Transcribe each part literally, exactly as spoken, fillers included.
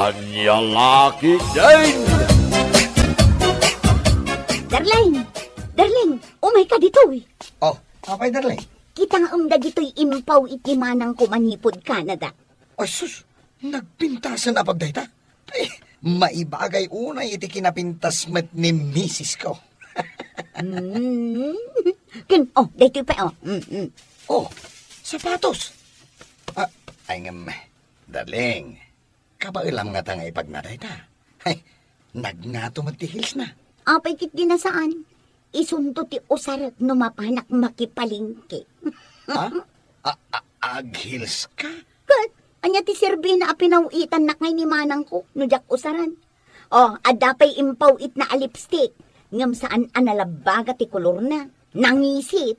Ania la ketdin? Darling! Darling! Umayka ditoy! Oh, apay, darling? Kitaem dagitoy impaw iti manangko manipud Canada. Ay, sus! Nagpintasen a pagdayta? Ay, maibagay unay iti kinapintas met ni misisko. Mm. Ken, oh, daytoy pay, oh. Mm, mm. Oh, sapatos! Ah, ay ngem, darling, kabaelam ngata nga ipagna dayta? Ay, nagngato met ti heelsna. Apay ketdi a saan? Isunto ti usarek no mapanak makipalengke. Ha? A-, a-, agheelska? Ket, ania ti serbina a pinaw-itannak ngay ni manangko no diak usaren? Oh, adda pay impaw-itna a lipstick. Ngem saan a nalabbaga ti kolorna. Nangisit.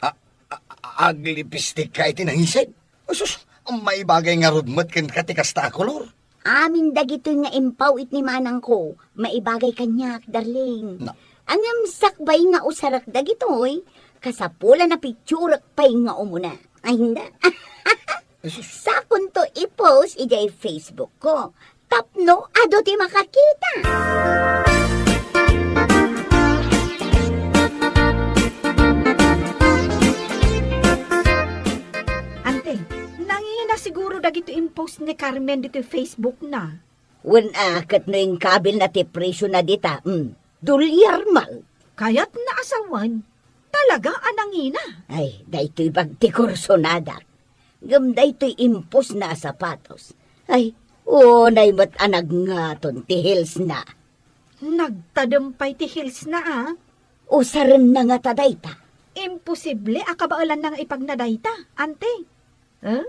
A-, a-, a-, aglipsticka iti nangisit? Asus, maibagay ngarud met kenka ti kasta a kolor. Amin dagitoy nga impaw-it ni manangko, maibagay kaniak, darling. Na- Ngem sakbay nga usarek dagitoy, kasapulan a picturek pay nga umuna. Ay, hindi. Asus. Sakonto i-post idiay Facebook ko. Tapno adu ti makakita. Ante, nangina siguro dagiti impost ni Carmen ditoy Facebook na. Wen a, ket no inkabilna ti presyo na dita, mm, dolyar man. Kayatna a sawen, talaga a nangina. Ay, daytoy bag ti kursonadak. Ngem daytoy impostna a sapatos. Ay, unay met a nagngaton ti heelsna. Nagtadem pay ti heelsna, a? Usarenna ngata dayta? Imposible a kabaelanna nga ipagna dayta, ante. Eh?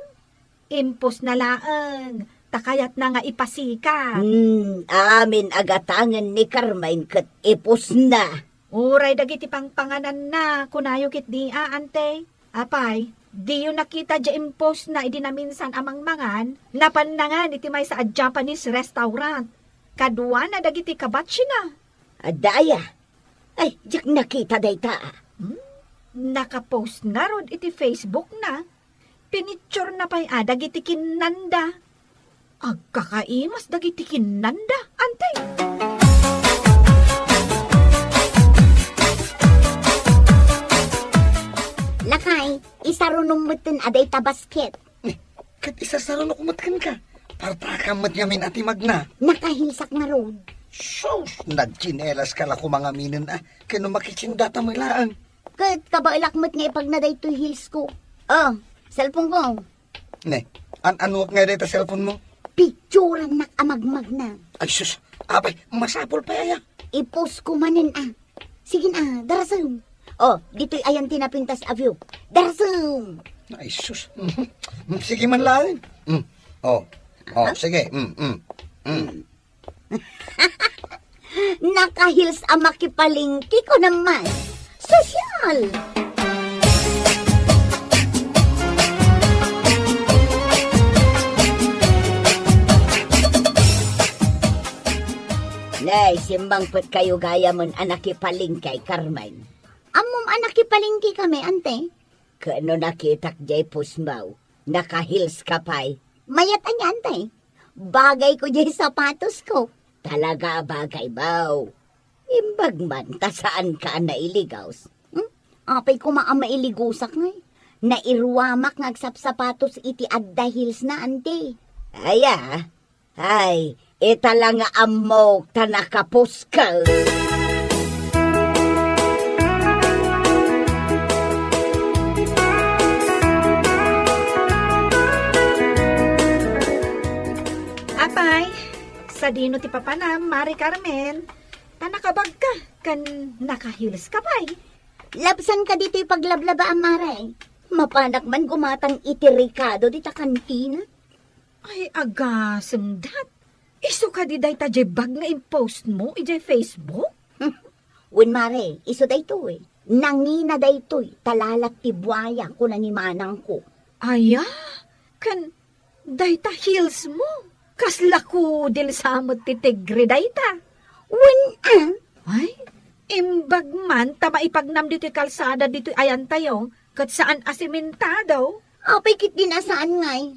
Impostna laeng, ta kayatna nga ipasikat. Hmm, amin a gatangen ni Carmen ket ipostna. Uray dagiti pangpangananna, kunayo ketdi a, ante. Apay, diyo nakita diay impostna idi naminsan a mangmangan, napanna ngan iti maysa a Japanese restaurant. Kaduana dagiti kabatsina. Adda aya? Ay, diak nakita dayta, a. Hmm? Nakapost ngarud iti Facebook na. Pinicturena pay a dagiti kinnanda. Agkakaimas dagiti kinnanda, ante. Lakay, isarunom metten a dayta basket. Ni, ket isasarunok met kenka. Partakam met ngamin a ti magna. Nakaheelsak ngarud. Sus, nagtsinelas ka la koma ngaminen a, ken no makitsindata met laeng. Ket kabaelak met nga ipagna daytoy heelsko. Oh, cellphone ko. Ne, an-anuak nga dayta cellphone mo? Picturannak a magmagna. Ay sus, apay, masapul pay aya. I-post ko manen a. Sige na, darasem. Oh, ditoy ayan ti napintas a view. Darasem! Ay sus. Sige man laeng. Mm. Oh. Oh, sige. Mm, mm. Mm. Naka-heels a makipalengke ko naman. Sosyal! Nay, simmangpet kayo gayamen a nakipalengke, Carmen. Ammom a nakipalengke kami, ante? Ken no nakitak jay pusmaw, naka-heels ka pay. Mayat ania, ante? Bagay ko jay sapatos ko. Talaga a bagay, baw. Imbag man ta saan ka a nailigaws. Hmm? Apay koma a mailigusak ngay. Nairuamak nga agsapsapatos iti adda heels na, ante. Aya, ay, ita la nga ammok ta nakapuskel. Apay, sadino ti papanam, Mare Carmen? Ta nakabagka, ken naka-heels ka pay. Labsan ka ditoy paglablaba, a Mare. Mapanak man gumatang iti rekado dita kantina. Ay, agasem dat. Isu kadi dayta jay bag nga impost mo idiay Facebook? Wen, Mare, isu daytoy. Nangina daytoy, ta lalat ti buaya, kuna ni manangko. Aya? Ken dayta heels mo? Kasla kudil sa met ti tigre dayta. Wen, a? Ay, imbag man ta maipagnam ditoy kalsada ditoy ayantayo, ket saan a sementado. Apay ketdin a saan ngay?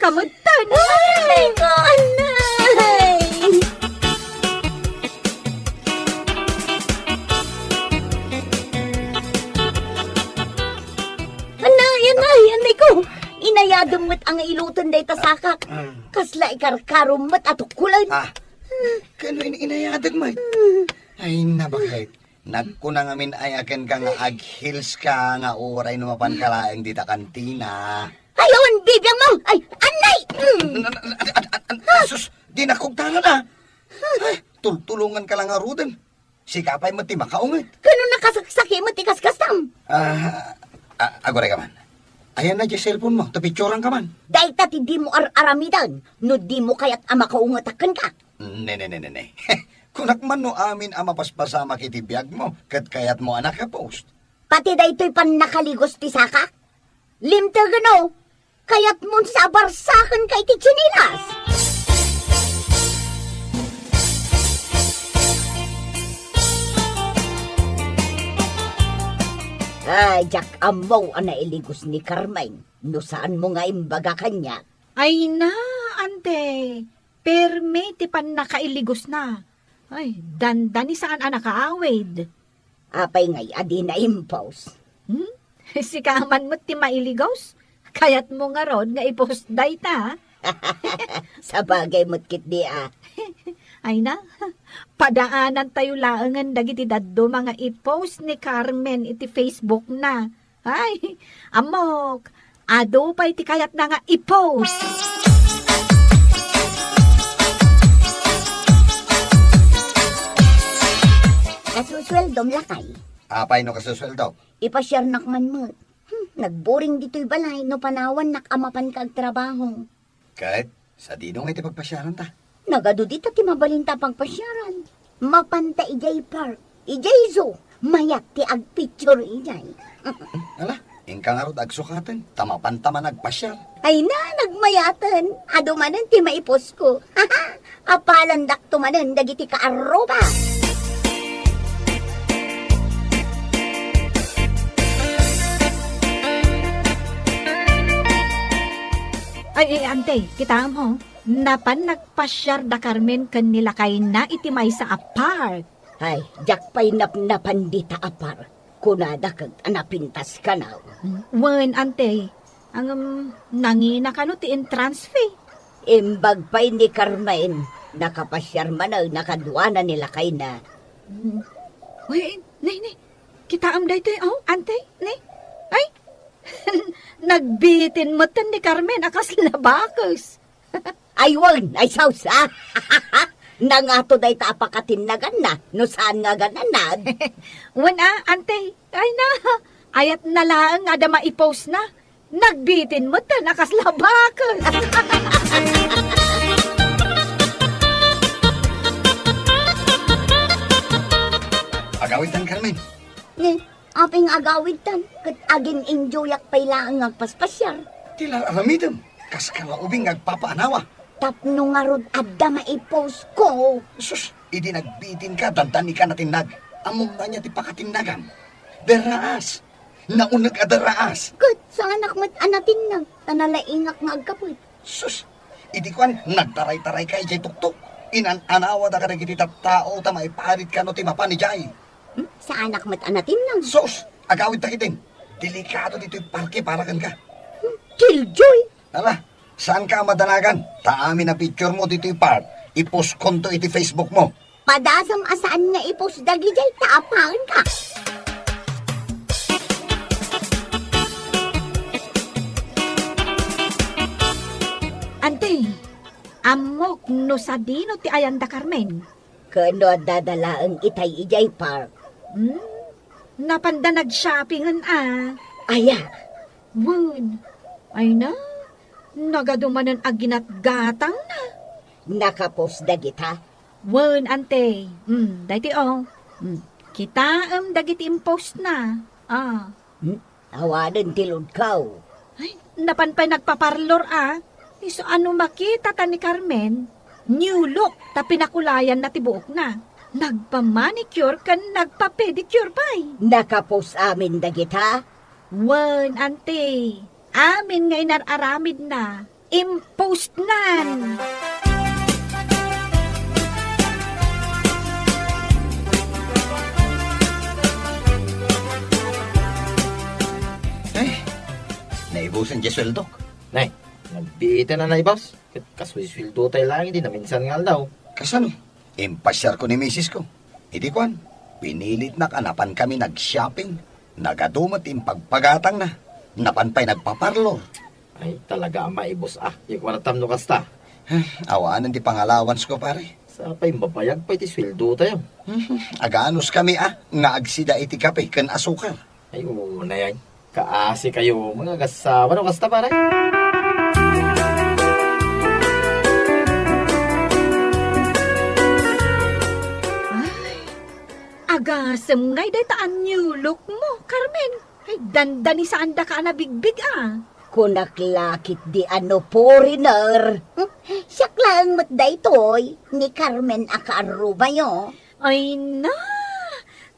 ka metten. Ay, ko, anay! Anay, anay, anay ko! Inayadem met a nga iluten dayta sakak. Ah. Kasla ikarkarom met a tukkolen. Ah, kano in-, inayadek met? Hmm. Ay, nabakit. Nagkuna ngamin aya kenka nga ag-heels ka nga uray no mapanka laeng dita kantina. Ay, awan bibiang mo! Ay, anay! Mm. An-, an-, an-, an-, an-, sus, di nakugtangan, ah. Ay, tultulongan ka lang ngaruden. Sika pay met ti makaunget. Kano nakasaksaki met ti kaskastam? Ah, a-, aguray ka man. Ayan na di cellphone mo, tapitsuran ka man. Dayta ti dimo ar-aramiden, no dimo kayat a makaungetak kenka. Ne, ne, ne, ne, ne. Kunak man no amin a mapaspasamak iti biagmo, ket kayatmo a naka-post. Pati daytoy pannakaligos ti sakak? Limtegen, no? Kayatmon sa barsaken ka iti tsinelas? Ay, diak ammo a nailigos ni Carmen no saanmo nga imbaga kaniak. Ay na, ante. Permi ti pannakailigosna. Ay, dandani saan a nakaawid. Apay ngay a dina impost? Hmm? Sika man met ti mailigos? Kayatmo ngarud nga i-post dayta? Sabagay met ketdi a. Ay na, padaanantayo laengen dagiti dadduma nga i-post ni Carmen iti Facebook na. Ay, ammok, adu pay ti kayatna nga i-post. Kasusweldom, lakay. Apay no kasusweldok? Ipasiarnak man met. Hmm, nagboring ditoy balay no panawannak a mapanka agtrabaho. Ket sadino nga iti pagpasiaranta? Nagadu dita ti mabalinta a pagpasiaran. Mapanta idiay park, idiay zoo, mayat ti agpicture idiay. Ala, inka ngarud agsukaten, ta mapanta man agpasiar. Ay na, nagmayaten. Adu manen ti maiposko. Apalandakto manen dagiti kaarruba. Ay, ay, ante, kitaem ho. Napan nagpasiar da Carmen ken ni lakayna iti maysa a park. Ay, diak pay napnapan dita a park. Kunada ket a napintas kano. Wen, ante. Ngem, nangina kano ti entrance fee? Imbag pay ni Carmen, nakapasiar manen a kaduana ni lakayna. Uy, ne, ne. Kitaem daytoy, oh, ante, ne? Ay, nagbitin metten ni Carmen a kasla bakes. Ay, wen, ay, sausa. Nangato dayta a pakatinnaganna, no saan nga agananad. Wen a, ante, ay na, ayat na laeng a da maipost na. Nagbitin metten a kasla bakes. Agawidtan, Carmen. Ne, apay nga agawidtan, ket agin-enjoyak pay laeng nga agpaspasiar. Ti la-, aramidem, kas ka nga ubing nga agpapaanawa. Tapno ngarud adda maipost ko. Sus, idi nagbitin ka, dandani ka natinnag. Ammom ania ti pakatinnagam? Derraas. Nauneg a derraas. Ket saanak met a natinnag, ta nalaingak nga agkapet. Sus, idi kuan, nagtaray-taray ka idiay tuktok. Inan-anawada kadagiti tattao ta maiparit kano ti mapan idiay. Hmm? Saanak met a natinnag. Sus, agawid ta ketdin. Delikado ditoy parke para kenka. Hmm? Killjoy! Ala, saanka a madanagan, ta amin a picture mo ditoy park, i-post konto iti Facebook mo. Padasem a saan nga i-post dagidiay ta apaenka. Ante, ammok no sadino ti ayanda Carmen. Ken no addada laeng itay idiay park. Hmm? Napanda nag-shoppingen a. Aya? Wen. Ay na, nagadu manen a ginatgatangna. Naka-post dagita? Wen, ante. Hmm, daytoy, oh. Hmm. Kitaem dagiti impostna. Ah. Hmm? Awanen ti look-ko. Ay, napan pay nagpaparlor a. Isu a no makitata ni Carmen, new look ta pinakulayanna ti buokna. Nagpa-manicure ken nagpa-pedicure pay. Naka-post amin dagita? Wen, ante. Amin nga inar-aramidna. Impostnan. Ay, naibusen ti sueldok. Nay, nagbiiten a naibus. Ket kasusueldo tayo lang iti naminsan nga aldaw. Kasano? Impasiarko ni misis ko. Idi kuan, pinilitnak a napan kami nag-shopping. Nagadu met impagpagatangna. Napan pay nagpaparlor. Ay, talaga a maibus a. Ikuartam no kasta. Awanen ti pangalawansko, pare. Sa pay mabayag pay ti sueldo tayo. Aganus kami a, nga agsida iti kape ken asukar. Ay, unay ay. Kaasi kayo, mga agasawa, no kasta, pare? Ay, agasem ngay dayta a new look mo, Carmen. Ay, dandani saandaka a nabigbig a. Kunak la ketdi a no foreigner. Siak laeng met daytoy, ni Carmen a kaarrubayo. Ay na,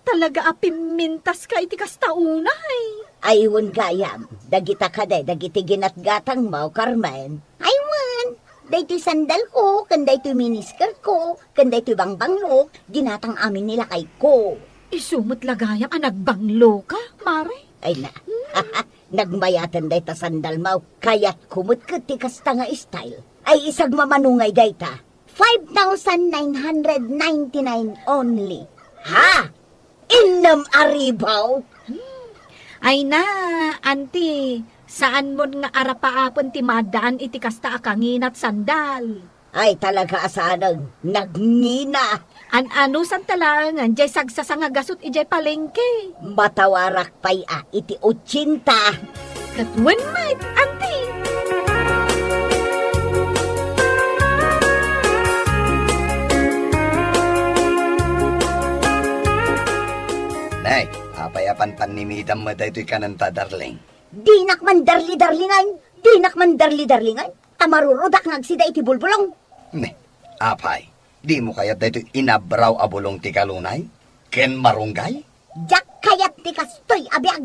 talaga a pimmintaska iti kasta unay. Ay wen gayam, dagita kadi dagiti ginatgatangmo, Carmen. Ay wen, daytoy sandalko, ken daytoy miniskerko, ken daytoy bangbanglok, ginatang amin ni lakayko. Isu met la gayam a nagbangloka, mare. Ay na, nagmayaten dayta sandalmo. Kayatko met ket ti kasta nga style. Ay isagmamano ngay dayta. Five thousand nine hundred ninety-nine only. Ha? Innem a ribu? Ay na, anti, saanmon nga arapaapen ti maddaan iti kasta a kanginat sandal. Ay, talaga a saanen, nagngina. An-anusanta laengen, jay sagsasanga gasut idiay palengke. Matawarak pay a iti otsenta. Ket wen met, anti. Nay, apay a panpannimidam met daytoy kanenta, darling? Dinak mandarli-darlingen, dinak mandarli-darlingen, ta marurudak nga agsida iti bulbulong. Ne, apay, dimo kayat daytoy inabraw a bulong ti kalunay? Ken marunggay? Diak kayat ti kastoy a biag.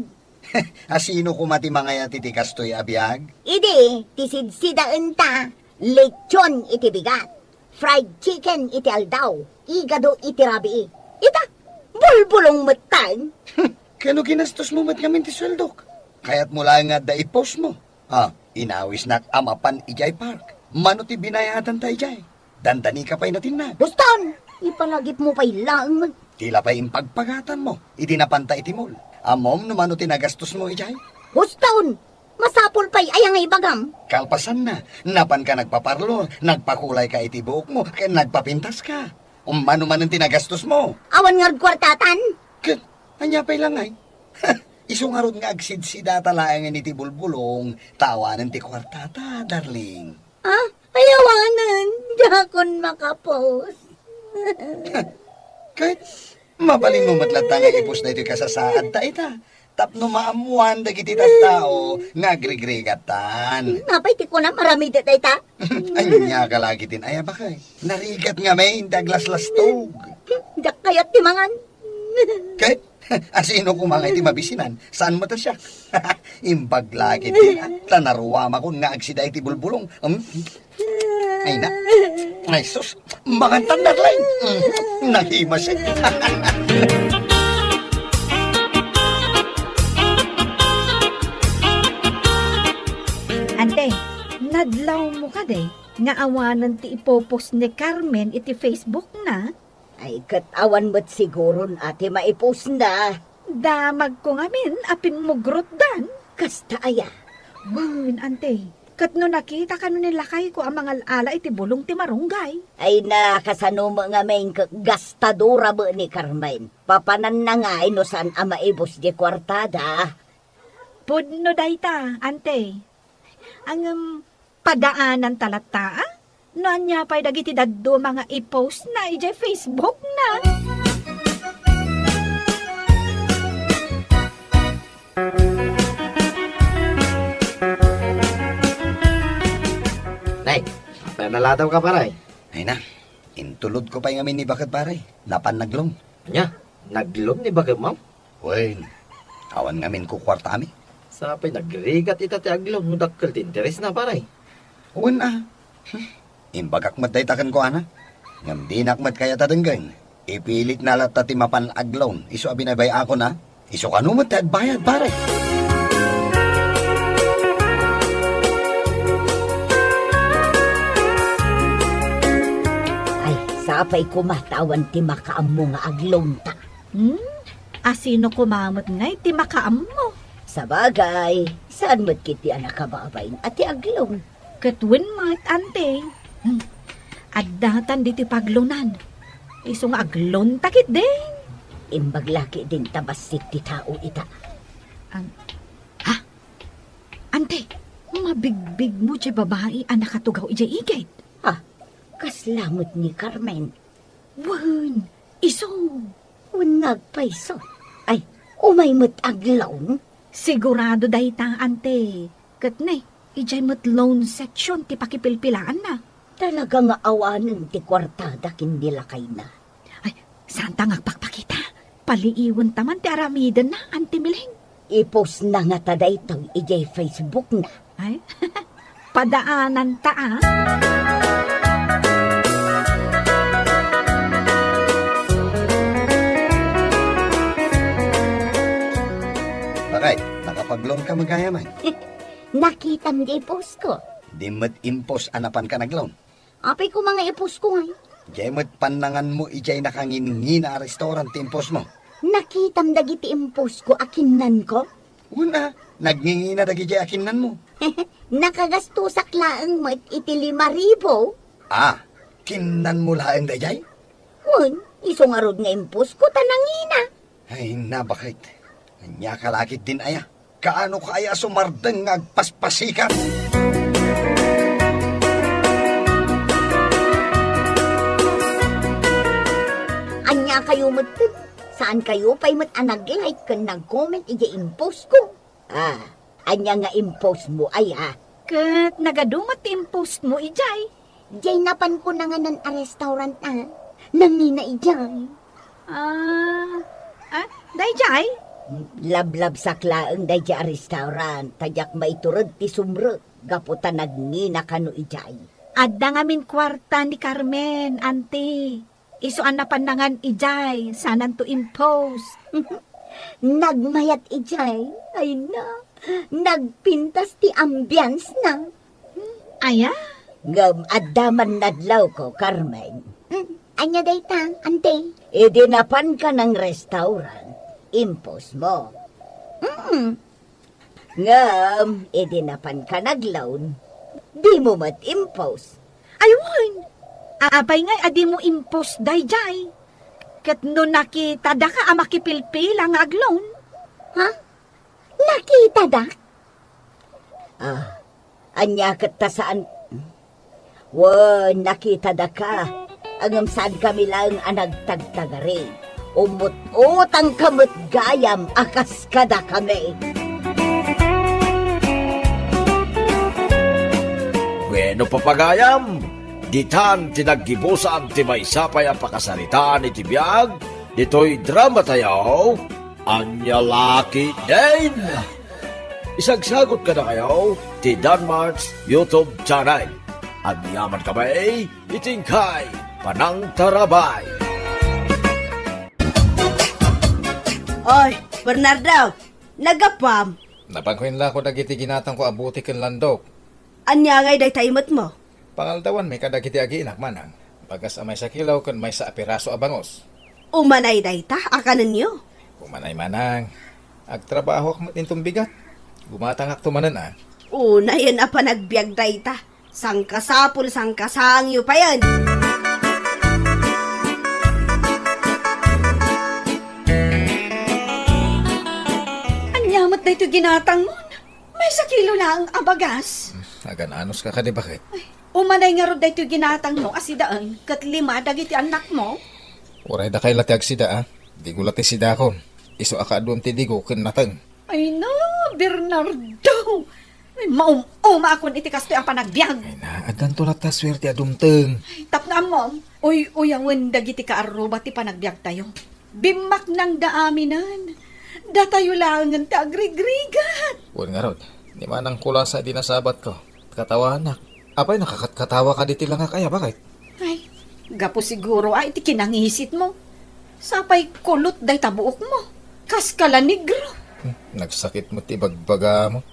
Asino koma ti mangayat iti kastoy a biag? Idi, ti sidsidaenta, lechon iti bigat, fried chicken iti aldaw, igado iti rabii. Ita, bulbulong metten. Kano ginastosmo met ngamin ti sueldok? Kayatmo laeng nga adda i-post mo. Ah, inawisnak a mapan idiay park. Mano ti binayadanta idiay? Dandanika pay natinnag. Huston! Ipalagipmo pay laeng. Ti la pay impagpagatanmo iti napanta iti mall. Ammom no mano ti nagastosmo idiay? Huston! Masapul pay aya nga ibagam? Kalpasanna, napanka nagpaparlor, nagpakulayka iti buokmo, ken nagpapintaska. Mano manen ti nagastosmo? Awan ngarud kuartatan. Ket, ania pay la ngay? Isu ngarud nga agsidsidata laengen iti bulbulong, ta awanen ti kuartata, darling. Ah, ay awanen, diakon makapos. Ket, mabalinmo met latta nga i-post daytoy kasasaadta ita. Tapno maammoan dagiti tattao nga agrigrigattan. Apay ti kunam, aramidek dayta? Ania ka lagi ti aya, bakay? Narigat ngamin ti aglaslastog. Diak kayat ti mangan. Ket, asino koma nga iti mabisinan? Saan met a siak? Imbag lagi ti, ta naruamakon nga agsida iti bulbulong. Hmm? Ay na. Ay sus, mangantan, darling. Mm, nahimasik. Ante, nadlawmo kadi nga awanen ti ipopost ni Carmen iti Facebook na? Ay, ket awan met siguron a ti maipostna. Damagko ngamin a pimmugrotdan. Kasta aya? Wen, ante. Ket no nakita kano ni lakayko a mangal-ala iti bulong ti marunggay. Ay na, kasano met ngamin ket gastadora met ni Carmen. Papananna ngay no saan a maibus di kuartada. Pudno dayta, ante. Ngem, padaananta latta, a? No ania pay dagiti dadduma nga i-post na idiay Facebook na? Naladaw ka, pare? Ay na, intulod ko pay ngamin ni baket, pare. Napan nag-loan. Ania? Nag-loan ni baketmo? Wen, awan ngamin kukuarta ami. Sapay nagrigat ita ti ag-loan no dakkel ti interes na, pare. Wen a. Imbagak met dayta kenkuana. Ngem dinak met kayat a denggen. Ipilitna latta ti mapan ag-loan isu a binaybay-akon a. Isu kano met ti agbayad, pare? Ay, sapay koma ta awan ti makaammo nga ag-loan ta. Hmm? Asino koma met ngay ti makaammo? Sabagay, saan met ketdi a nakababain a ti ag-loan? Ket wen met, ante. Hmm. Addatan ditoy pag-loanan. Isu nga ag-loan ta ketdin. Imbag la ketdin ta bassit ti tao ita. An-, ha? Ante, mabigbigmo diay babai a nakatugaw idiay igid? Ha? Kasla met ni Carmen? Wen, isu. Wen nga agpayso. Ay, umay met ag-loan? Sigurado dayta, ante. Ket ne, idiay met loan section ti pakipilpilaanna. Talaga nga awanen ti kuartada ken ni lakayna. Ay, saanta nga agpakpakita. Paliiwenta man ti aramidenna, ante Miling. I-post na ngata daytoy idiay Facebook na. Ay, padaananta a. Bakit? Nakapag-loan ka met gayam? Nakitam diay post ko. Di met impos a napan ka nag-loan. Apay koma nga i-post ko ngay? Diay met pannanganmo idiay nakangingina a restaurant ti impostmo. Nakitam dagiti impost ko a kinnanko? Wen a, nagngingina dagidiay a kinnanmo. Nakagastosak laeng met iti lima ribu. Ah, kinnanmo laeng daydiay? Wen, isu ngarud nga impost ko ta nangina. Ay, nabakit. Ania ka lakit din aya? Kaano ka aya sumardeng nga agpaspasikat? Ania kayo met ket? Saan kayo pay met a nag-like ken nag-comment idiay impost ko? Ah, ania nga impost mo aya? Ket nagadu met ti impost mo idiay? Diay napan ko nanganan a restaurant, ah. Nangina idiay. Ah, ah, daydiay? Lablabsak laeng daydiay a restaurant, ta diak maitured ti sumrek gapu ta nagngina kano idiay. Adda ngamin kuarta ni Carmen, anti. Isu a napan nangan idiay, sananto impost. Nagmayat idiay, ay na, nagpintas ti ambience na. Aya? Ngem adda man nadlawko, Carmen. Hmm, ania dayta, ante? Idi napan ka nang restaurant, impost mo. Hmm. Ngem, idi napan ka nag-loan, di mo met impost. Ay, wen! Apay ngay a di mo impost daydiay? Ket no nakitadaka a makipilpila nga ag-loan? Ha? Nakitadak? Ah, ania ket ta saan? Wen, nakitadaka, ngem saankami laeng a nagtagtagari. Umut-utangka met gayam a kas kadakami. Bueno, papagayam, ditan ti naggibusan ti maysa pay a pakasaritaan iti biag ditoy drama tayo. Ania la ketdin? Isagsagut kadakayo ti Danmart's YouTube channel. Aniaman kami iti inkay panangtarabay. Oy, Bernardo, naggapuam? Napanko inlako dagiti ginatangko a butik ken landok. Ania ngay dayta imetmo? Pangaldawanmi kadagiti agiinak, manang. Bagas a maysa kilo ken maysa a piraso a bangus. Umanay dayta a kanenyo? Umanay, manang. Agtrabahoak met inton bigat. Gumatangakto manen a. Unayen a panagbiag dayta. Sangkasapul, sangkasaangyo payen. Ania met daytoy ginatangmon? Maysa kilo laeng a bagas. Agan-anos ka kadi, baket? Ay, umanay ngarud daytoy ginatangmo a sidaen ket lima dagiti annakmo? Uray dakay la ti agsida, a. Digo la ti sidakon. Isu a kaaduem ti digo ken nateng. Ay na, Bernardo! Ay, maum-umakon iti kastoy a panagbiag. Ay na, addanto latta suerte a dumteng. Tapno ammom, uy-uyawen dagiti kaarruba ti panagbiagtayo. Bimmaknangda aminen. Datayo laengen ti agrigrigat. Wen ngarud, ni Manang Kulasa idi nasabatko. Katawanak. Apay, nakakatkatawa ka diti langak aya, bakit? Ay, gapu siguro a iti kinangisitmo. Sapay kulot dayta buokmo. Kas kala negro. Hmm, nagsakit mo ti bagbagamo.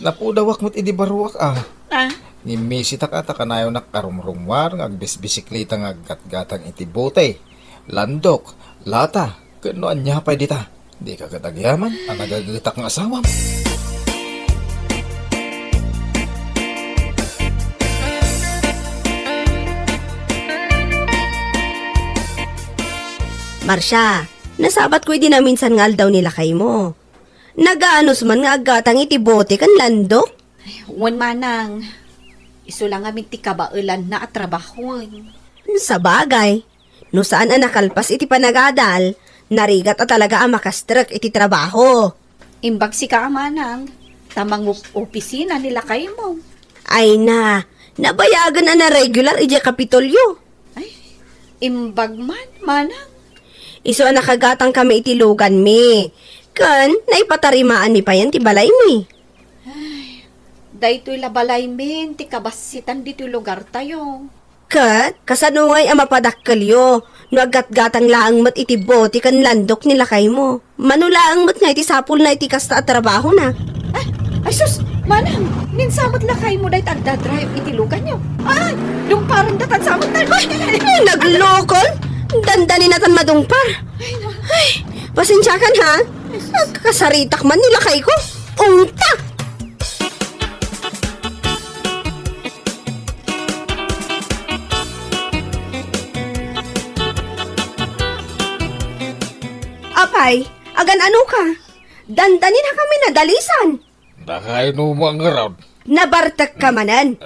Napudawak met idi baruak, ah. Ah? Ngem misitak a ta kanayonak a rumrummuar nga agbisbisikleta nga aggatgatang iti bote, landok, lata, ken no ania pay dita. Dika ket agyaman a nagagetak nga asawam. Marcia, nasabatko idi naminsan nga aldaw ni lakaymo. Nagaanus man nga aggatang iti bote ken landok? Wen manang, isu la ngamin ti kabaelanna a trabahoen. Sabagay, no saan a nakalpas iti panagadal, narigat a talaga a makastrek iti trabaho. Imbag sika a manang, ta mangup-opisina ni lakaymo. Ay na, nabayagen a naregular idiay Kapitolyo. Ay, imbag man, manang. Isu a nakagatangkami iti luganmi. Ken naipatarimaanmi payen ti balaymi. Ay, daytoy la balaymin ti kabassitan ditoy lugartayo. Ket kasano ngay a mapadakkelyo no aggatgatang laeng met iti bote ken landok ni lakaymo? Mano laeng met nga iti sapulna iti kasta a trabahona? Ah, ay sus, manang, ninsamet lakaymo dayta agdadrive iti luganyo. Ay, dungparenda tan samet tayo. Ay, naglokon! Dandanina tan madungpar. Ay, na. Ay, pasensiakan ha. Ay, sus. Agkasaritak man ni lakayko. Ungta! Apay, agan-ano ka? Dandanin a kami nadalisan. Nakainum ka ngarud? Nabartek ka manen.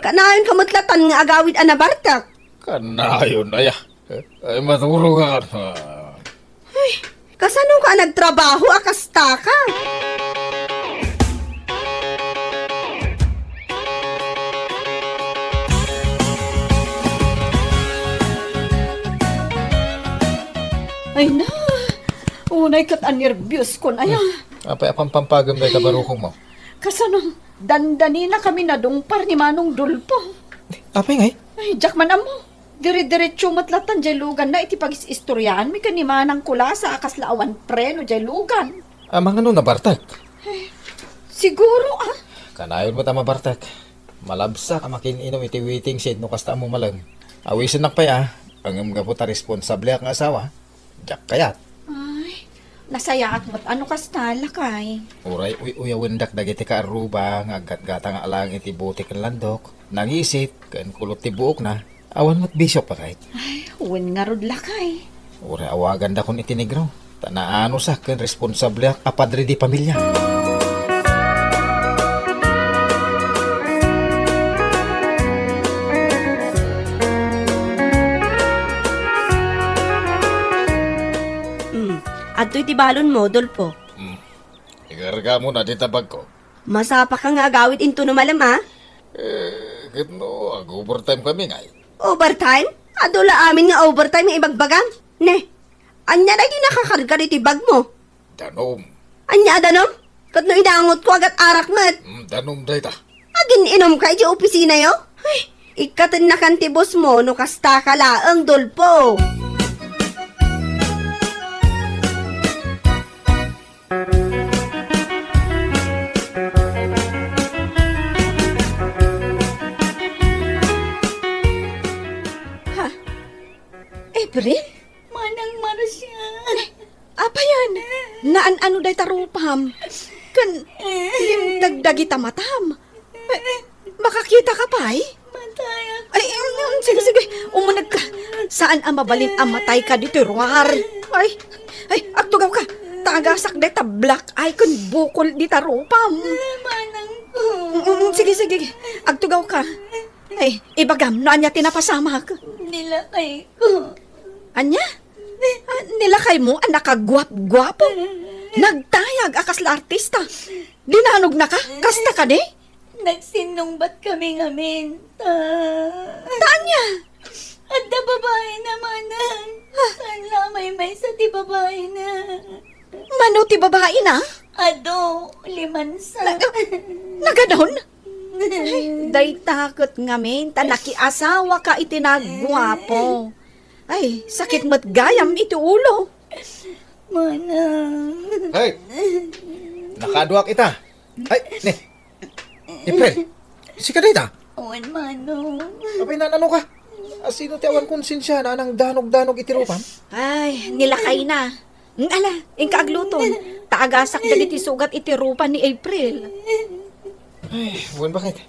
Kanayon ka met latan nga agawid a nabartek. Kanayon aya. Ay, matulog ka. Ay, kasano ka nagtrabaho a kasta ka? Ay na, unay ket a nerbios kon aya. Hmm. Apay a pampampagem dayta barukongmo? Kasano, dandanina kami nadungpar ni Manong Dolpo. Apay ngay? Ay, diak man ammo. Dire-diretso met latan jay luganna iti pagis-istoriaanmi ken ni Manang Kulasa a kasla awan preno jay lugan. Amangan no nabartek? Eh, siguro, ah. Kanayon met a mabartek. Malabsak a makin-inom iti waiting shed no kasta a mumalem. Awisennak pay, ah. Ngem gapu ta responsableak nga asawa, diak kayat. Ay, nasayaat met a no kasta, lakay. Uray uy-uyawendak dagiti kaarruba nga aggatgatang nga alaeng iti bote ken landok, nangisit, ken kulot ti buokna. Awan met bisio, patay. Ay, wen ngarud, lakay. Uray awagandakon iti negro, ta naanusak ken responsableak a padre de pamilya. Hmm, adtoy ti balonmo, Dolpo. Hmm. Ikargamona dita bagko. Masapaka nga agawid intono malem, a? Eh, ket no, ag-overtime kami ngay. Overtime? Adu la amin nga overtime nga ibagbagam. Ne, ania daytoy nakakarga ditoy bagmo? Danum. Ania a danum? Ket no inangotko, agat arak met. Mm, danum dayta. Agin-inumka idiay opisinayo? Ay, ikkatennakan ti bossmo no kastaka laeng, Dolpo. Ha? April? Manang Marcia. Apayen? Naan-ano dayta rupam? Ken limteg dagita matam? Ay, makakita ka pay? Matay ako. Ay, mm, mm, sige, sige. Umuneg ka. Saan a mabalin a matay ka ditoy ruar? Ay, ay, agtugaw ka. Ta agasak dayta black eye ken bukol dita rupam. Manang ko. Mm, mm, sige, sige. Agtugaw ka. Ay, ibagam no ania ti napasamak. Nilakay ko. Ania? Ah, nilakaymo a nakaguap-guapo? Nagtayag a kasla artista. Dinanognaka? Kasta kadi? Nagsinnungbat kami ngamin. Ta... Ta ania? Adda babaina, manang. Ah. Saan la maymaysa ti babaina? Mano ti babaina? Adu, limansa. Na-, naganon? Ay, dayta ket ngamin, ta nakiasawaka iti naguapo. Ay, sakit met gayam iti ulo. Manang. Hey! Nakaduak ita. Ay, ne. April, sika dayta? Wen, manong. Apay, nanano ka? Asino ti awan konsensia na nangdanog-danog iti rupam? Ay, ni lakayna. Mm, ala, inka agluton. Ta agasak dagiti sugat iti rupa ni April. Ay, wen, bakit?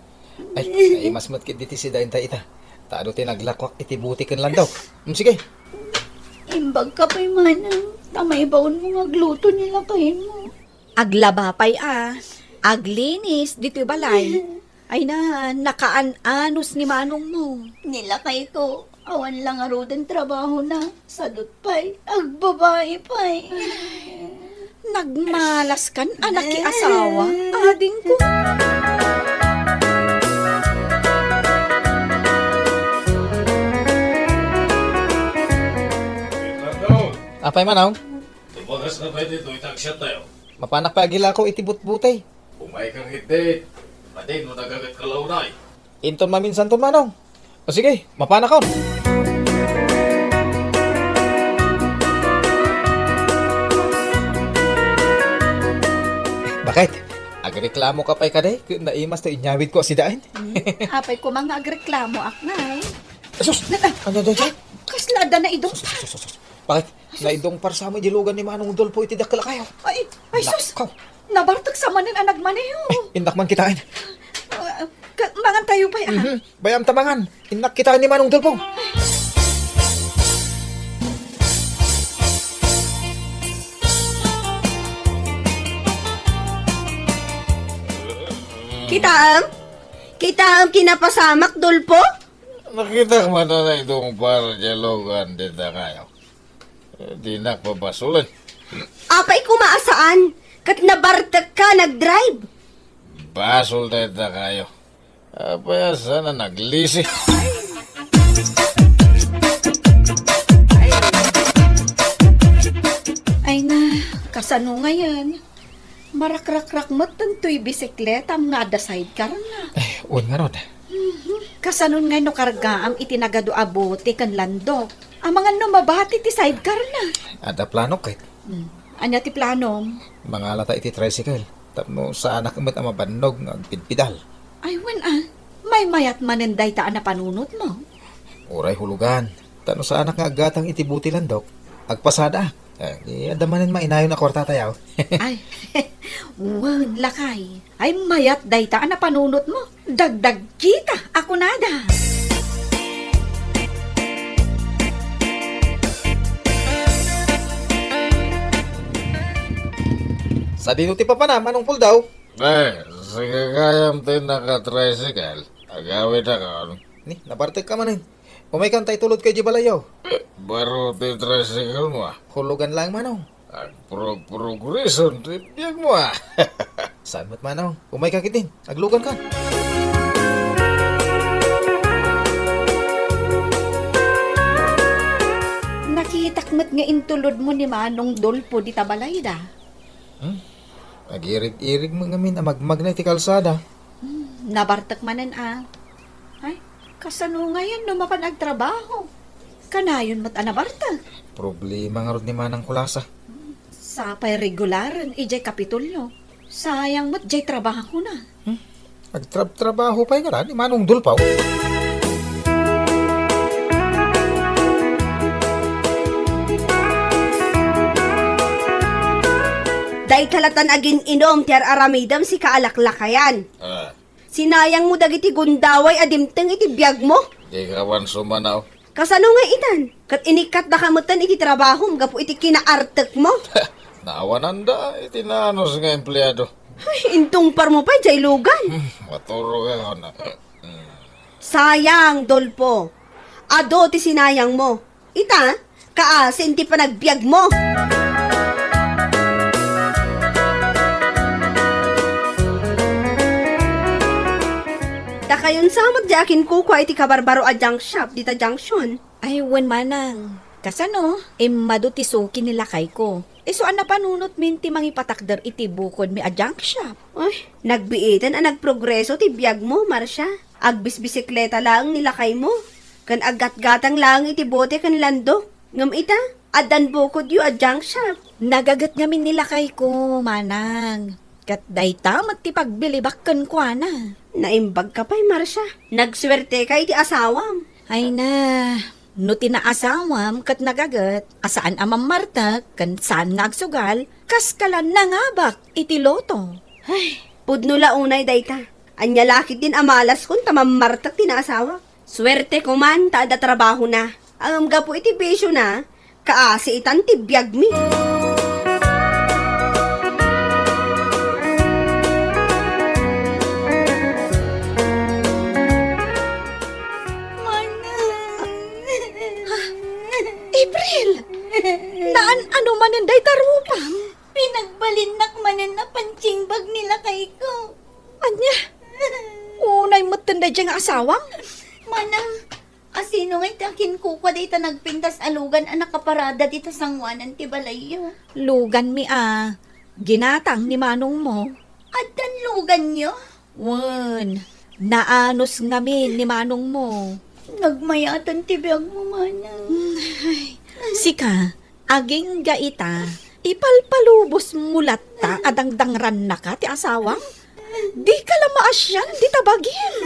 Ay, naimas met ket diti sidaenta ita. Ta adu ti naglakwak iti buti ken landok. Mm, sige. Imbagka pay, manang, ta maibaonmo nga agluto ni lakaymo. Aglaba pay a, aglinis ditoy balay. Ay na, nakaan-anos ni manongmo. Ni lakayko, awan la ngaruden trabahona. Sadut pay, agbabai pay. Nagmalaskan a nakiasawa, adingko. Apay, manong? Tumagas na pay ditoy taksiat tayo. Mapanak pay agilako iti butbutay. Umayka ketdi. Pati no nagagat ka launay. Inton maminsanton, manong. O sige, mapanakon. Bakit? Agreklamo ka pay kadi? Naimas ta inyawid ko a sidaen? Hmm? Apay koma nga agreklamo, aknay. Sus! Nata- Ano, ano, ano? Kasla adda naidong. Sus, sus, sus, sus. Bakit? Ay, sus. Naidong parsa mo, idilugan ni Manong Dolpo iti dakkel a kayo. Ay, ay, sus! Nakaw. Nabartek sa manen a nagmaneho. Eh, innak man kitaen. Ah, ka-, mangan tayo pay, ah. Mhm. Bayam ta mangan. Innak kitaen ni Manong Dolpo. Kitaem? Kitaem kinapasamak, Dolpo? Nakitak man a naidong parsa, idilugan dita kayo. Eh, dinak pabasolen. Apay koma a saan, ket nabartekka nagdrive. Basol dayta kayo. Apay a saan a naglisi. Ay na, kasano ngayen? Marakrakrak met daytoy bisikletam nga adda sidecar na. Eh, wen ngarud. Mhm. Kasanon ngay no kargaam iti nagadu a bote ken landok? Amangan no mabati ti sidecar na. Adda plano ket. Hmm. Ania ti planom? Mangalata iti tricycle. Tapno saanak met a mabannog nga agpidpidal. Ay, wen a. Maymayat manen dayta a napanunotmo. Uray hulugan. Tapno saanak nga aggatang iti bote landok. Agpasada. Eh, adda manen mainayon a kuarta tayo. Ay, wen, lakay. Ay, mayat dayta a napanunotmo. Dagdagkita a kunada. Sadino ti papana, Manong Puldaw? Eh, sika gayam ti naka-tricycle. Agawidakon. Ni, nabartek ka manen. Umaykan ta itulod ka idiay balayyo. Baro ti tricycle mo, ah. Hulugan lang, Manong. Agprog-progreson ti biag mo, ah. Saan met, Manong? Umayka ketdin. Aglugan ka. Nakitak met nga intulod mo ni Manong Dolpo dita balayda. Hmm? Agirig-irig mo ngamin a magmagna iti kalsada. Hmm, nabartek manen a. Ay, kasano ngayen no mapan agtrabaho? Kanayon met a nabartek. Problema ngarud ni Manang Kulasa. Sapay regularen idiay Kapitolyo. Sayang met diay trabahona. Hmm? Agtrabtrabaho pay ngara ni Manong Dulpaw. Dayta latan agin-inum ti ar-aramidem, sika a laklakayan. Ah. Sinayangmo dagiti gundaway a dimteng iti biagmo. Di ka awan sumanaw. Kasano nga itan? Ket inikkatdaka metten iti trabahom gapu iti kinaartekmo. Naawananda iti naanus nga empleado. Ay, intungparmo pay diay lugan. Hmm, maturog ako na. Hmm. Sayang, Dolpo. Adu ti sinayangmo. Ita, kaasi ti panagbiagmo. Dakayon sa met diay akinkukua iti kabarbaro a junk shop dita junction. Ay, wen manang. Kasano? Immadu ti suki ni lakayko. Isu a napanunotmin ti mangipatakder iti bukodmi a junk shop. Ay, nagbiiten a nagprogreso ti biagmo, Marcia. Agbisbisikleta laeng ni lakaymo, ken aggatgatang laeng iti bote ken landok. Ngem ita, addan bukodyo a junk shop. Nagaget ngamin ni lakayko, manang. Ket dayta met ti pagbilibak kenkuana. Naimbagka pay, Marcia. Nagsuerteka iti asawam. Ay na, no ti naasawam ket nagaget a saan a mammartek ken saan nga agsugal, kaska la nangabak iti loto. Ay, pudno la unay dayta. Ania la ketdin a malaskon ta mammartek ti naasawak. Suerteko man ta adda trabahona. Ngem gapu iti bisiona, kaasiitan ti biagmi. Manang. Ha? April! Naan-ano manen dayta rupam? Pinagbalinnak manen a pansingbag ni lakayko. Ania? Unay metten daydiay nga asawam? Manang, asino ngay ti akinkukua dayta nagpintas a lugan a nakaparada dita sangoanan ti balayyo? Luganmi a ginatang ni manongmo. Addan luganyo? Wen, naanus ngamin ni manongmo. Nagmayatan ti biagmo, manang. Hmm, ay. Sika, agingga ita, ipalpalubosmo latta a dangdangrannaka ti asawam? Dika la maasian dita bagim.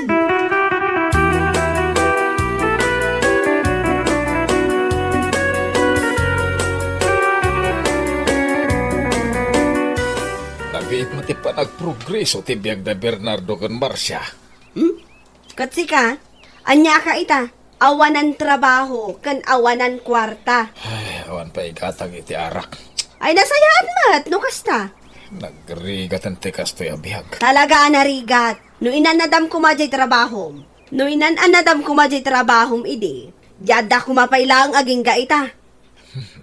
Nabiit met ti panagprogreso ti biag da Bernardo ken Marcia. Hmm? Ket sika, aniaka ita? Awanan trabaho ken awanan kuarta. Ay, awan pay igatang iti arak. Ay, nasayaat met no kasta. Nagrigaten ti kastoy a biag. Talaga a narigat. No inan-anadam koma diay trabahom. No inan-anadam koma diay trabahom idi, di adda koma pay laeng agingga ita.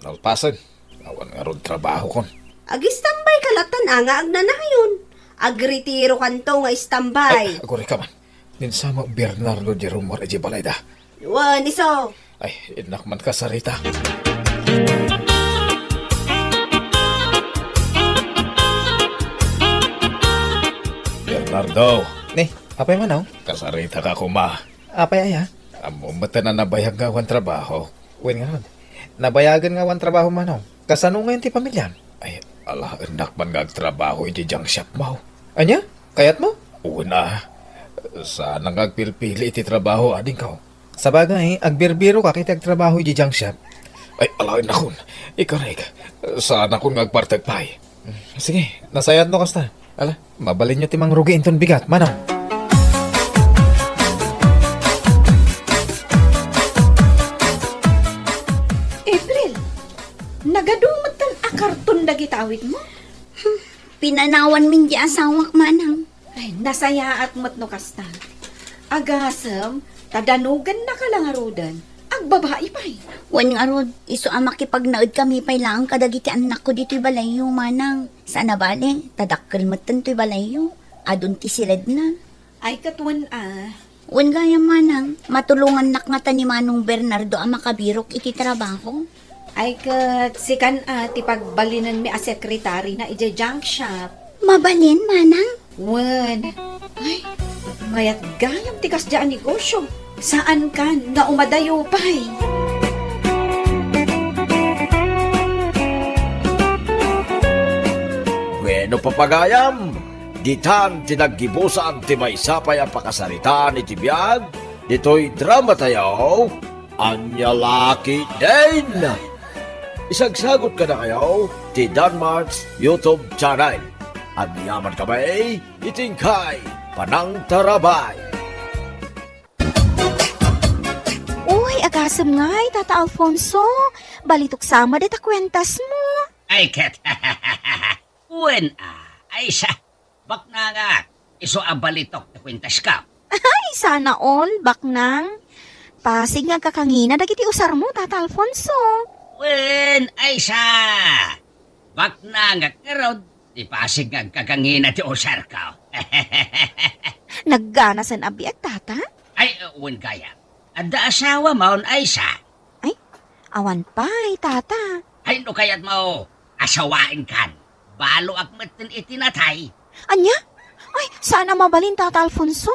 Nalpasen, awan ngarud trabahokon. Agistambay ka lattan a nga agnanayon. Agretirokanto nga istambay. Ay, agurayka man. Ninsamo Bernardo di rummuar idiay balayda. Wen, isu. Ay, innak man kasarita. Bernardo. Ni, apay man, aw? Kasaritaka koma. Apay aya? Ammom met a nabayag nga awan trabaho. Wen ngarud. Nabayagen nga awan trabaho, manong. Kasano ngayon ti pamiliam? Ay, alaennak man nga agtrabaho iti junk shop mo. Ania? Kayatmo? Una, saan nga agpilpili iti trabaho, adingko. Sabagay, agbirbiroka iti agtrabaho iti junk shop. Ay, alaennakon. Ikarek, saanakon nga agpartek pay. Sige, nasayaat no kasta. Ala, mabalinyo ti mangrugi inton bigat, manong. April, nagadu metten a karton dagiti awitmo? Hmm, pinanawanmin ti asawak, manang. Ay, nasayaat met no kasta. Agasem, ta danogannaka la ngaruden, agbabai pay. Wen ngarud, isu a makipagnaedkami pay laeng kadagiti annakko ditoy balayyo, manang. Saan a bale, ta dakkel metten toy balayyo. Adun ti siledna. Ay, ket wen a. Wen gayam, manang, matulongannak ngata ni Manong Bernardo a makabirok iti trabaho. Ay, ket sikan a ti pagbalinenmi a sekretarina idiay junk shop. Mabalin, manang? Wen. Ay, mayat gayam ti kasdiay a negosio. Saankan nga umadayo pay. Bueno, papagayam, ditan ti naggibusan ti maysa pay a pakasaritaan iti biag ditoy dramatayo, Ania La Ketdin. Isagsagot kadakayo ti Danmart's YouTube channel. Agyaman kami iti inkay panangtarabay. Uy, agasem ngay, Tata Alfonso. Balitok sa met dayta kuentasmo. Ay, ket. Wen a, ay sa, baknangak, isu a balitok ti kuentaska. Ay, sana all, baknang. Pasig nga agkakangina dagiti usarmo, Tata Alfonso. Wen, ay sa, baknangak ngarud, ti pasig nga agkakangina ti usarko. Nagganasen a biag, tata? Ay, wen gayam. Adda asawamon, Aisa? Ay, awan pay, tata. Ay, no kayatmo, asawaenkan. Baloak metten iti natay. Ania? Ay, saan a mabalin, Tata Alfonso.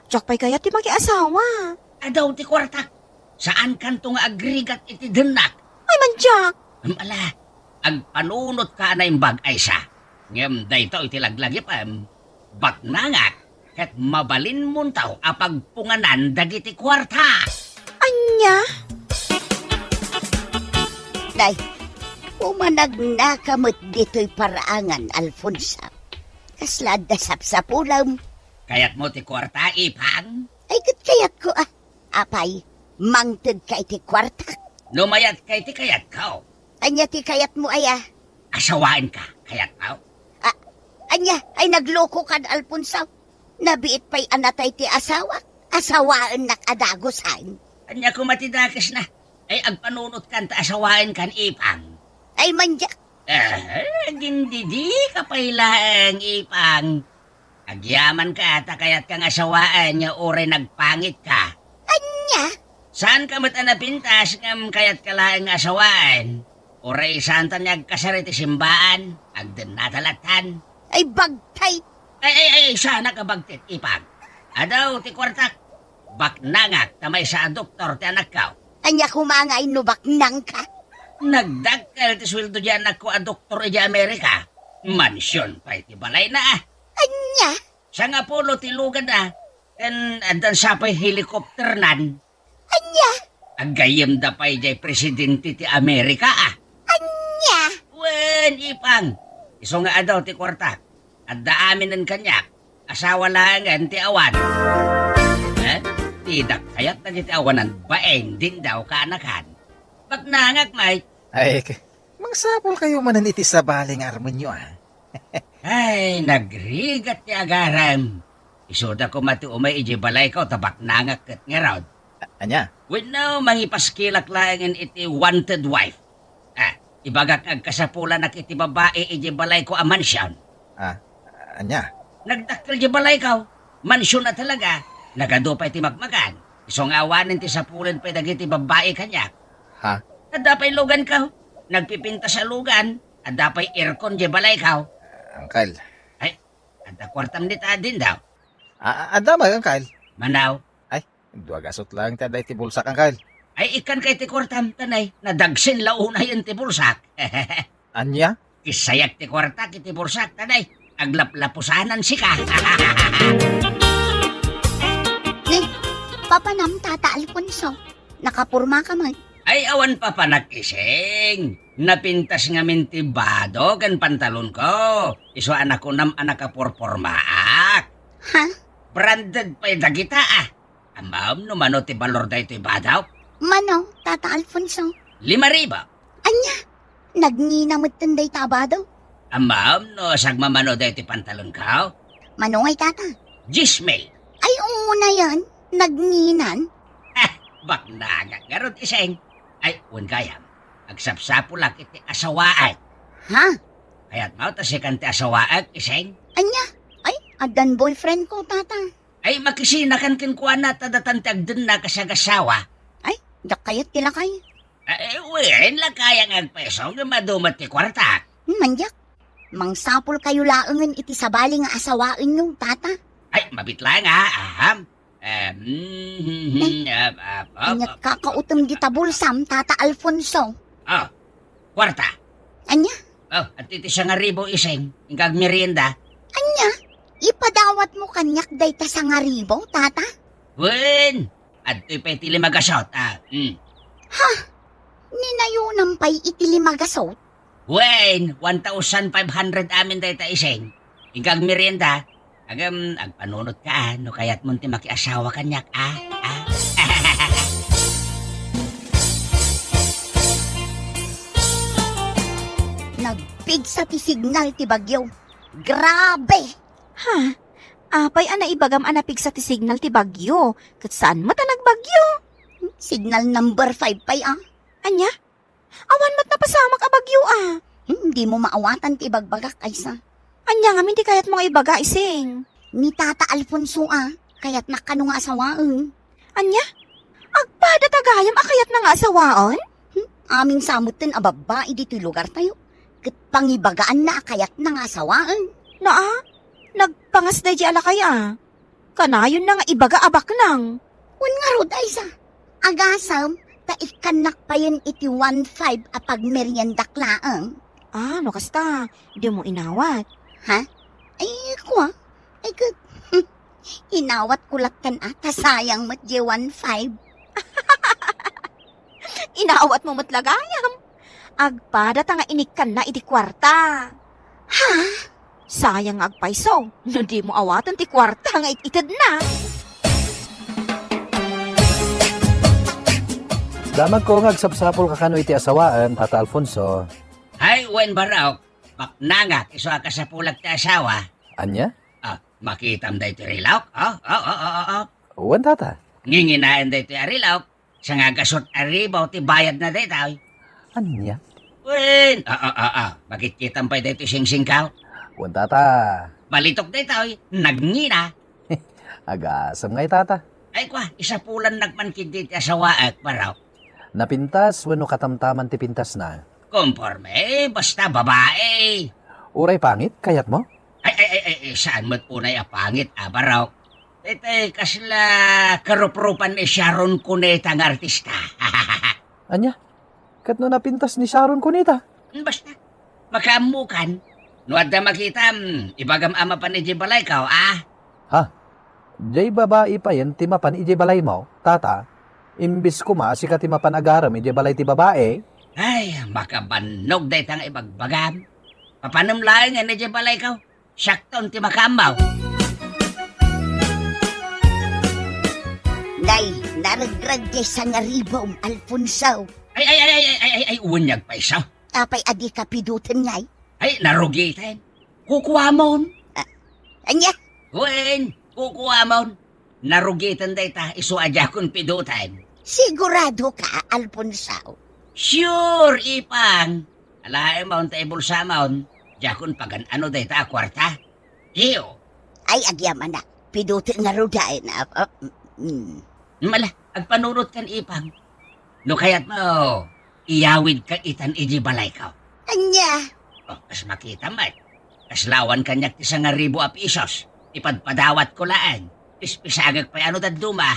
Diak pay kayat ti makiasawa. Adu ti kuartak. Saankanto nga agrigat iti dennak. Ay, mandiak. Ala, agpanunotka a naimbag, Aisa. Ngem daytoy ti laglagipem, baknangak, ket mabalinmonto a pagpunganan dagiti kuarta. Ania? Nay, umanagnaka met ditoy paraangan, Alfonso. Kasla adda sapsapulem? Kayatmo ti kuarta, Ipang? Ay, ket kayatko, a. Apay, mangtedka iti kuartak? No mayatka iti kayatko. Ania ti kayatmo, aya? Asawaenka, kayatmo? A, ania, ay naglokokan, Alfonso? Nabiit pay a natay ti asawak, asawaennak a dagusan. Ania koma ti dakesna? Ay, agpanunotkan ta asawaenkan, Ipang. Ay, mandiak. Eh, agindidika pay laeng, Ipang. Agyamanka ta kayatka nga asawaen nga uray nagpangitka. Ania? Saanka met a napintas ngem kayatka laeng nga asawaen. Uray saanta nga agkasar iti simbaan, agdennata lattan. Ay, bagtit! Ay, ay, ay, saanak a bagtit, Ipang. Adu ti kuartak. Baknangak ta maysa a doktor ti anakko. Ania koma ngay no baknangka? Nagdakkel ti sueldo ti anakko a doktor idiay Amerika. Mansion pay ti balayna, a. Ania? Sangapulo ti luganna, ken addan sa pay helicopternan. Ania? Aggayemda pay diay presidente ti Amerika, a. Ania? Wen, Ipang. Isu nga adu ti kuartak. Adda aminen kaniak. Asawa laengen ti awan. Eh? Didak kayat dagiti awanan bain, dindaw, kaanakan. Baknangak, Mike. Ay, k-, mangsapulkayo manen iti sabali nga armenyo, a. Ay, nagrigat ti agarem. Isuda koma ti umay idiay balayko ta baknangak ket ngarud. A-, ania? Wenno, mangipaskilak laengen iti wanted wife. A, ibagak nga agkasapulanak iti babai idiay balayko a mansion. A, ania? Nagdakkel diay balayko. Mansion a talaga. Nagadu pay ti makmakan. Isu nga awanen ti sapulen pay dagiti babai kaniak. Ha? Adda pay luganko. Nagpipintas a lugan. Adda pay aircon diay balayko. Angkel. Ay, adda kuartam dita, dindaw? A-, a-, adda met, angkel. Manaw? Ay, dua gasut laeng ti adda iti bulsak, angkel. Ay, ikkanka iti kuartam, tanay. Nadagsen la unayen ti bulsak. Ania? Kissayak ti kuartak iti bulsak, tanay. Aglaplapusanan sika. Ni, papanam, Tata Alfonso. Nakapormaka met. Ay, awan papanak, Ising. Napintas ngamin ti bado ken pantalonko. Isu a nakunam a nakaporpormaak. Ha? Branded pay dagita, a. Ammom no mano ti balor daytoy badok? Mano, Tata Alfonso? Lima ribu. Ania? Nagnina metten dayta a bado? Ammom no sagmamano daytoy pantalonko? Mano ngay, Tata? Dies mil. Ay, unayen. Nagninan? Ah, baknangak ngarud, Ising. Ay, wen gayam. Agsapsapulak iti asawaak. Ha? Kayatmo ta sikan ti asawaak, Ising? Ania? Ay, addan boyfriendko, Tata. Ay, makisinakan kenkuana ta datan ti agdennak a sagasawa. Ay, diak kayat ti lakay. Ay, wen, lakayang agpeso ngem adu met ti kuartak. Hmm, mandiak. Mangsapulkayo laengen iti sabali nga asawaenyo, Tata. Ay, mabit laeng, a, aham. Em, hmm, hmm, hmm, Nay, ah, ah, ah, ania ah, kakautem dita bulsam, Tata Alfonso? Oh, kuarta. Ania? Oh, adtoy ti sangaribu, Ising. Inka agmerienda. Ania? Ipadawatmo kaniak dayta sangaribu, Tata? Wen, adtoy pay ti lima gasut, a. Hmm. Ha? Ninayonam pay iti lima gasut? Wen, one thousand five hundred amin dayta, Ising. Inka agmerienda. Ngem, agpanunotka, a, no kayatmon ti makiasawa kaniak, a? A? Nagpigsa ti signal ti bagyo. Grabe! Ha? Apay a naibagam a napigsa ti signal ti bagyo? Ket saan met a nagbagyo? Signal number five pay, a. Ania? Awan met napasamak a bagyo, a. Hmm, dimo maawatan ti ibagbagak, Aisa. Ania ngamin ti kayatmo nga ibaga, Ising? Ni Tata Alfonso a, kayatnak kano nga asawaen. Ania? Agpadata gayam a kayatna nga asawaen? Hmm, amin sa metten a babbai ditoy lugartayo. Ket pangibagaanna a kayatna nga asawaen. Naa, nagpangas daydi a lakay a. Kanayonna nga ibaga a baknang. Wen ngarud, Aiza, agasem ta ikkannak payen iti one five a pagmeriendak laeng. Ah, no kasta, dimo inawat. Ha? Ay, kua. Ay, ket, inawatko lattan a, ta sayang met diay one five. Inawatmo met la gayam. Agpadata nga inikkanna iti kuarta. Ha? Sayang nga agpayso, no dimo awaten ti kuarta nga it-itedna. Damagko nga agsapsapulka kano iti asawaem, Tata Alfonso. Ay, wen, Barok, baknangak, isu a kasapulak ti asawa. Ania? Ah, makitam daytoy rilok? Oh, oh, oh, oh, oh, oh. Wen, Tata. Nginginaen daytoy a rilok, sangagasut a ribu ti bayadna daytoy. Ania? Wen, ah, ah, ah, ah. Makitkitam pay daytoy singsingko? Wen, Tata. Balitok daytoy, nagngina. Agasem ngay, Tata. Ay, kua, isapulannak man ketdi ti asawaek, Barok. Napintas wenno katamtaman ti pintasna? Konforme, basta babae. Uray pangit, kayatmo? Ay, ay, ay, ay, ay, saan met unay a pangit, a, Barok? Daytoy kasla karuprupan ni Sharon Cuneta nga artista. Ania? Ket no napintas ni Sharon Cuneta? Basta, makaammokan. No adda makitam, ibagam a mapan idiay balayko, a? Ha? Diay babai payen ti mapan idiay balaymo, Tata? Imbes koma a sika ti mapan agarem idiay balay ti babai? Ay, makabannog dayta nga ibagbagam. Papanem laengen idiay balayko. Siakton ti makaammo. Nay, naregreg diay sangaribum, Alfonso. Ay, ay, ay, ay, ay, ay, ay, uwan niya agpayso. Apay a dika piduten ngay? Ay, narugiten. Kukuamon. Ah, ania? Wen, kukuamon. Narugiten dayta, isu a diakon piduten. Sigurado ka, Alfonso? Sure, Ipang. Alaem ta ibulsamon, diakon pagan-ano dayta a kuarta. Iyo. Ay, agyamanak. Piduten ngaruden, a, a, mm. Mala, agpanunot kan Ipang. No kayatmo, iyawidka itan idi balayko. Ania? Oh, kas makita met. Kas lawan kaniak ti sangaribu a pisos. Ipadpadawatko laeng. Pispisangek pay ano dadduma.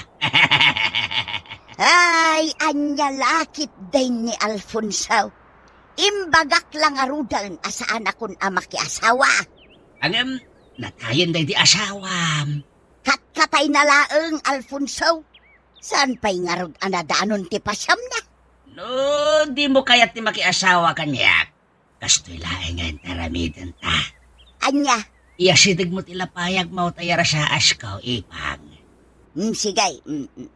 Ay, ania la ketdin ni Alfonso. Imbagak la ngaruden a saanakon a makiasawa. Ngem, natayen daydi asawam. Katkatayna laeng, Alfonso. Saan pay ngarud a nadanon ti pasiamna? No, dimo kayat ti makiasawa kaniak, kastoy laengen ti aramidenta. Ania? Iyasidegmo ti lapayagmo ta iyarasaasko, Ipang. Mm, sige. Mm, mm.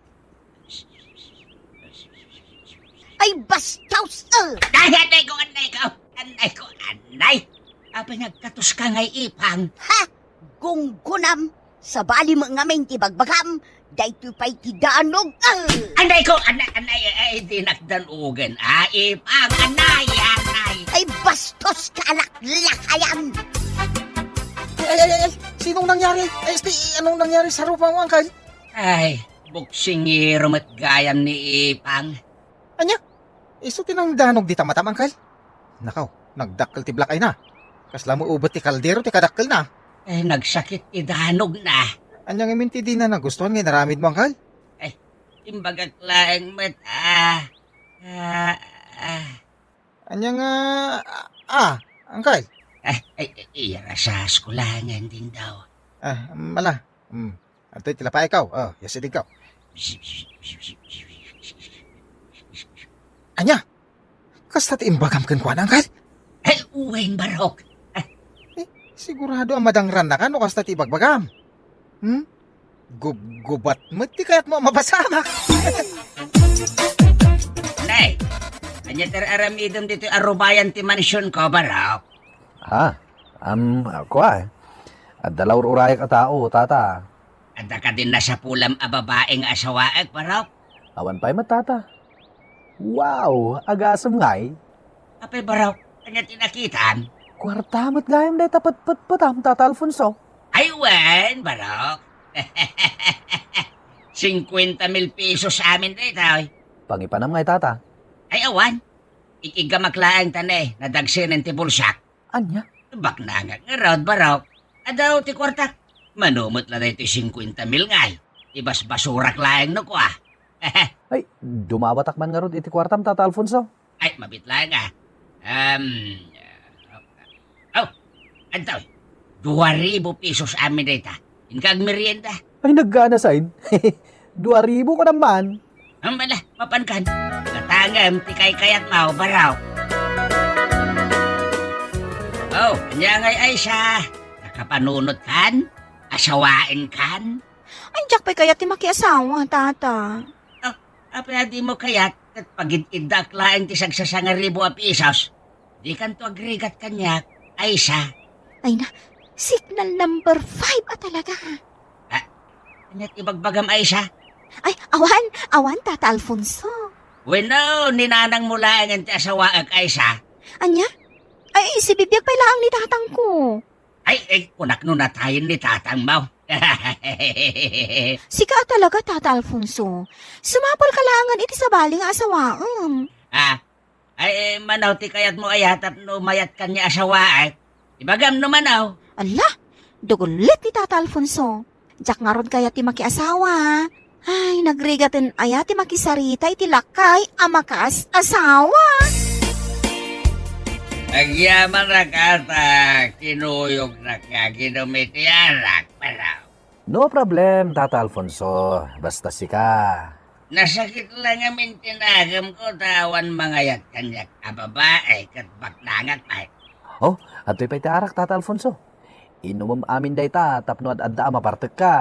Ay, bastos! Eh! Ay, anay ko, anay ko! Anay ko, anay! Apay nga agkatoska ngay, Ipang? Ha? Gunggunam! Sabali met ngamin ti bagbagam, daytoy pay ti danog. Ah! Anay ko, anay, anay, ay, dinak danugen. Ah, Ipang, anay, anay. Ay, bastos ka, alaklakayan. Ay, ay, ay, ay, sinong nangyari? Ay, este, anong nangyari sa rupa mo, Uncle? Ay, boksingero met gayam ni Ipang. Ania? Isu ti nangdanog dita matam, Uncle? Nakaw, nagdakkel ti black eye na. Kasla mo ubet ti kaldero ti kadakkel na. Eh, nagsakit ti danog na. Ania ngamin ti dina nagustuhan nga inaramid mo, Uncle? Eh, imbagak laeng met, ah, ah, ah. Ania nga, ah, Uncle? Eh, eh, eh, iyarasas ko laeng din daw. Ah, mala. Hmm. Adtoy ti lapayko. Oh, yasidegko. Ania? Kasta ti imbagam kenkuana, Uncle? Ay, uwing barok. Eh, sigurado a madangrannaka no kasta ti ibagbagam. Hmm? Gubgubat met ti kayatmo a mapasamak. Nay, ania ti ar-aramidem ditoy a rubayan ti mansionko, barok? Ha? Am, kua, eh. Adda la ur-urayak a tao, tata. Adda kadin nasapulam a babai nga asawaek, barok? Awan pay met, tata. Wow, agasem ngay. Apay, barok, ania ti nakitam? Kuarta met gayam dayta petpetpetam, Tata Alfonso. Ay, wen, barok. Singkuenta mil pesos amin daytoy. Pangipanam ngay, tata. Ay, awan. Ikiggamak laeng ta ne, nadagsenen ti bulsak. Ania? Baknangak ngarud, barok. Adu ti kuartak. Mano met la daytoy singkuenta mil ngay. Ibasbasurak laeng no kua. Ay, dumawatak man ngarud iti kuartam, Tata Alfonso. Ay, mabit laeng, a. Um, oh, adtoy. Dua ribu pesos amin dayta. Inka agmerienda. Ay, naggana sain. Dua ribu ko naman. Ambala, mapankan. Gatangem ti kaykayatmo, barok. Oh, ania ngay, Aisa? Nakapanunotkan? Asawaenkan? Ay, diak pay kayat ti makiasawa, tata. Oh, apay a dimo kayat ket pagid-iddaak laeng ti sagsasangaribu a pesos? Dikanto agrigat kaniak, Aisa. Ay na, signal number five a talaga. Ah, ania ti ibagbagam, Aisa? Ay, awan, awan, Tata Alfonso. Wenno, ni nanangmo laengen ti asawaek, Aisa. Ania? Ay, sibibiag pay laeng ni tatangko. Ay, ay, kunak no natayen ni tatangmo. Sika a talaga, Tata Alfonso. Sumapulka laengen iti sabali nga asawaem. Ah, ay, eh, mano ti kayatmo aya tapno mayatkan nga asawaek? Ibagam no mano. Ala, dugulit ni Tata Alfonso. Diak ngarud kayat ti makiasawa. Ay, nagrigaten aya ti makisarita iti lakay a makaas-asawa. Agyamanak, tata, kinuyognak nga aginom iti arak, pero No problem, Tata Alfonso. Basta sika. Nasakit la ngamin ti nagemko ta awan mangayat kaniak a babae ket baknangak pay. Oh, adtoy pay ti arak, Tata Alfonso. Inumem amin dayta tapno ad-adda a mabartekka.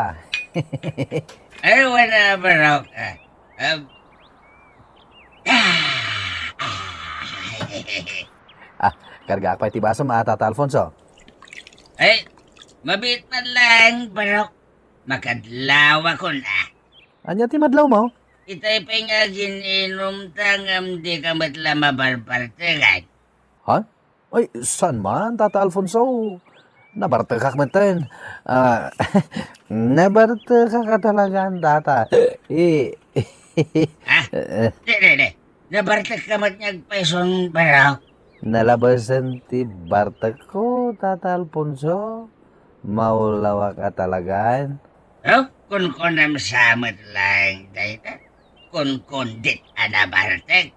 Ay, wala, barok. Ah, ah, ah, Ah, kargaak pay ti basom, a, Tata Alfonso. Ay, mabiit man laeng, barok. Makadlawakon, a. Ania ti madlawmo? Itay pay nga agin-inumta ngem dika met la mabarbartekan. Ha? Ay, saan man, Tata Alfonso? Nabartekak metten. Ah, nabartekak a talagan, Tata. Eh, Ha? Di, di, di. Nabartekka met nga agpayson, barok? Nalabasen ti bartekko, Tata Alfonso. Maulawak a talagan. Oh, kunkunam sa met laeng dayta. Kunkundit a nabartek.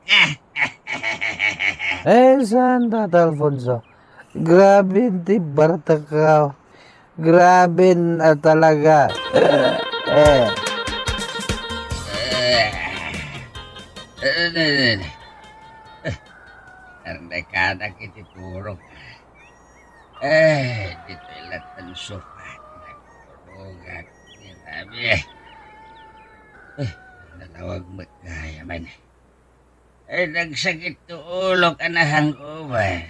Eh, saan, Tata Alfonso? Grabe ti bartekko. Grabe a talaga. Eh. Eh, eh, eh, eh. Eh, arnekanak iti turok. Eh, ditoy latta ti sofa. Nagturogak. Grabe. Eh, nalawag met gayam. Ay, nagsakit ti ulok a na-hangover.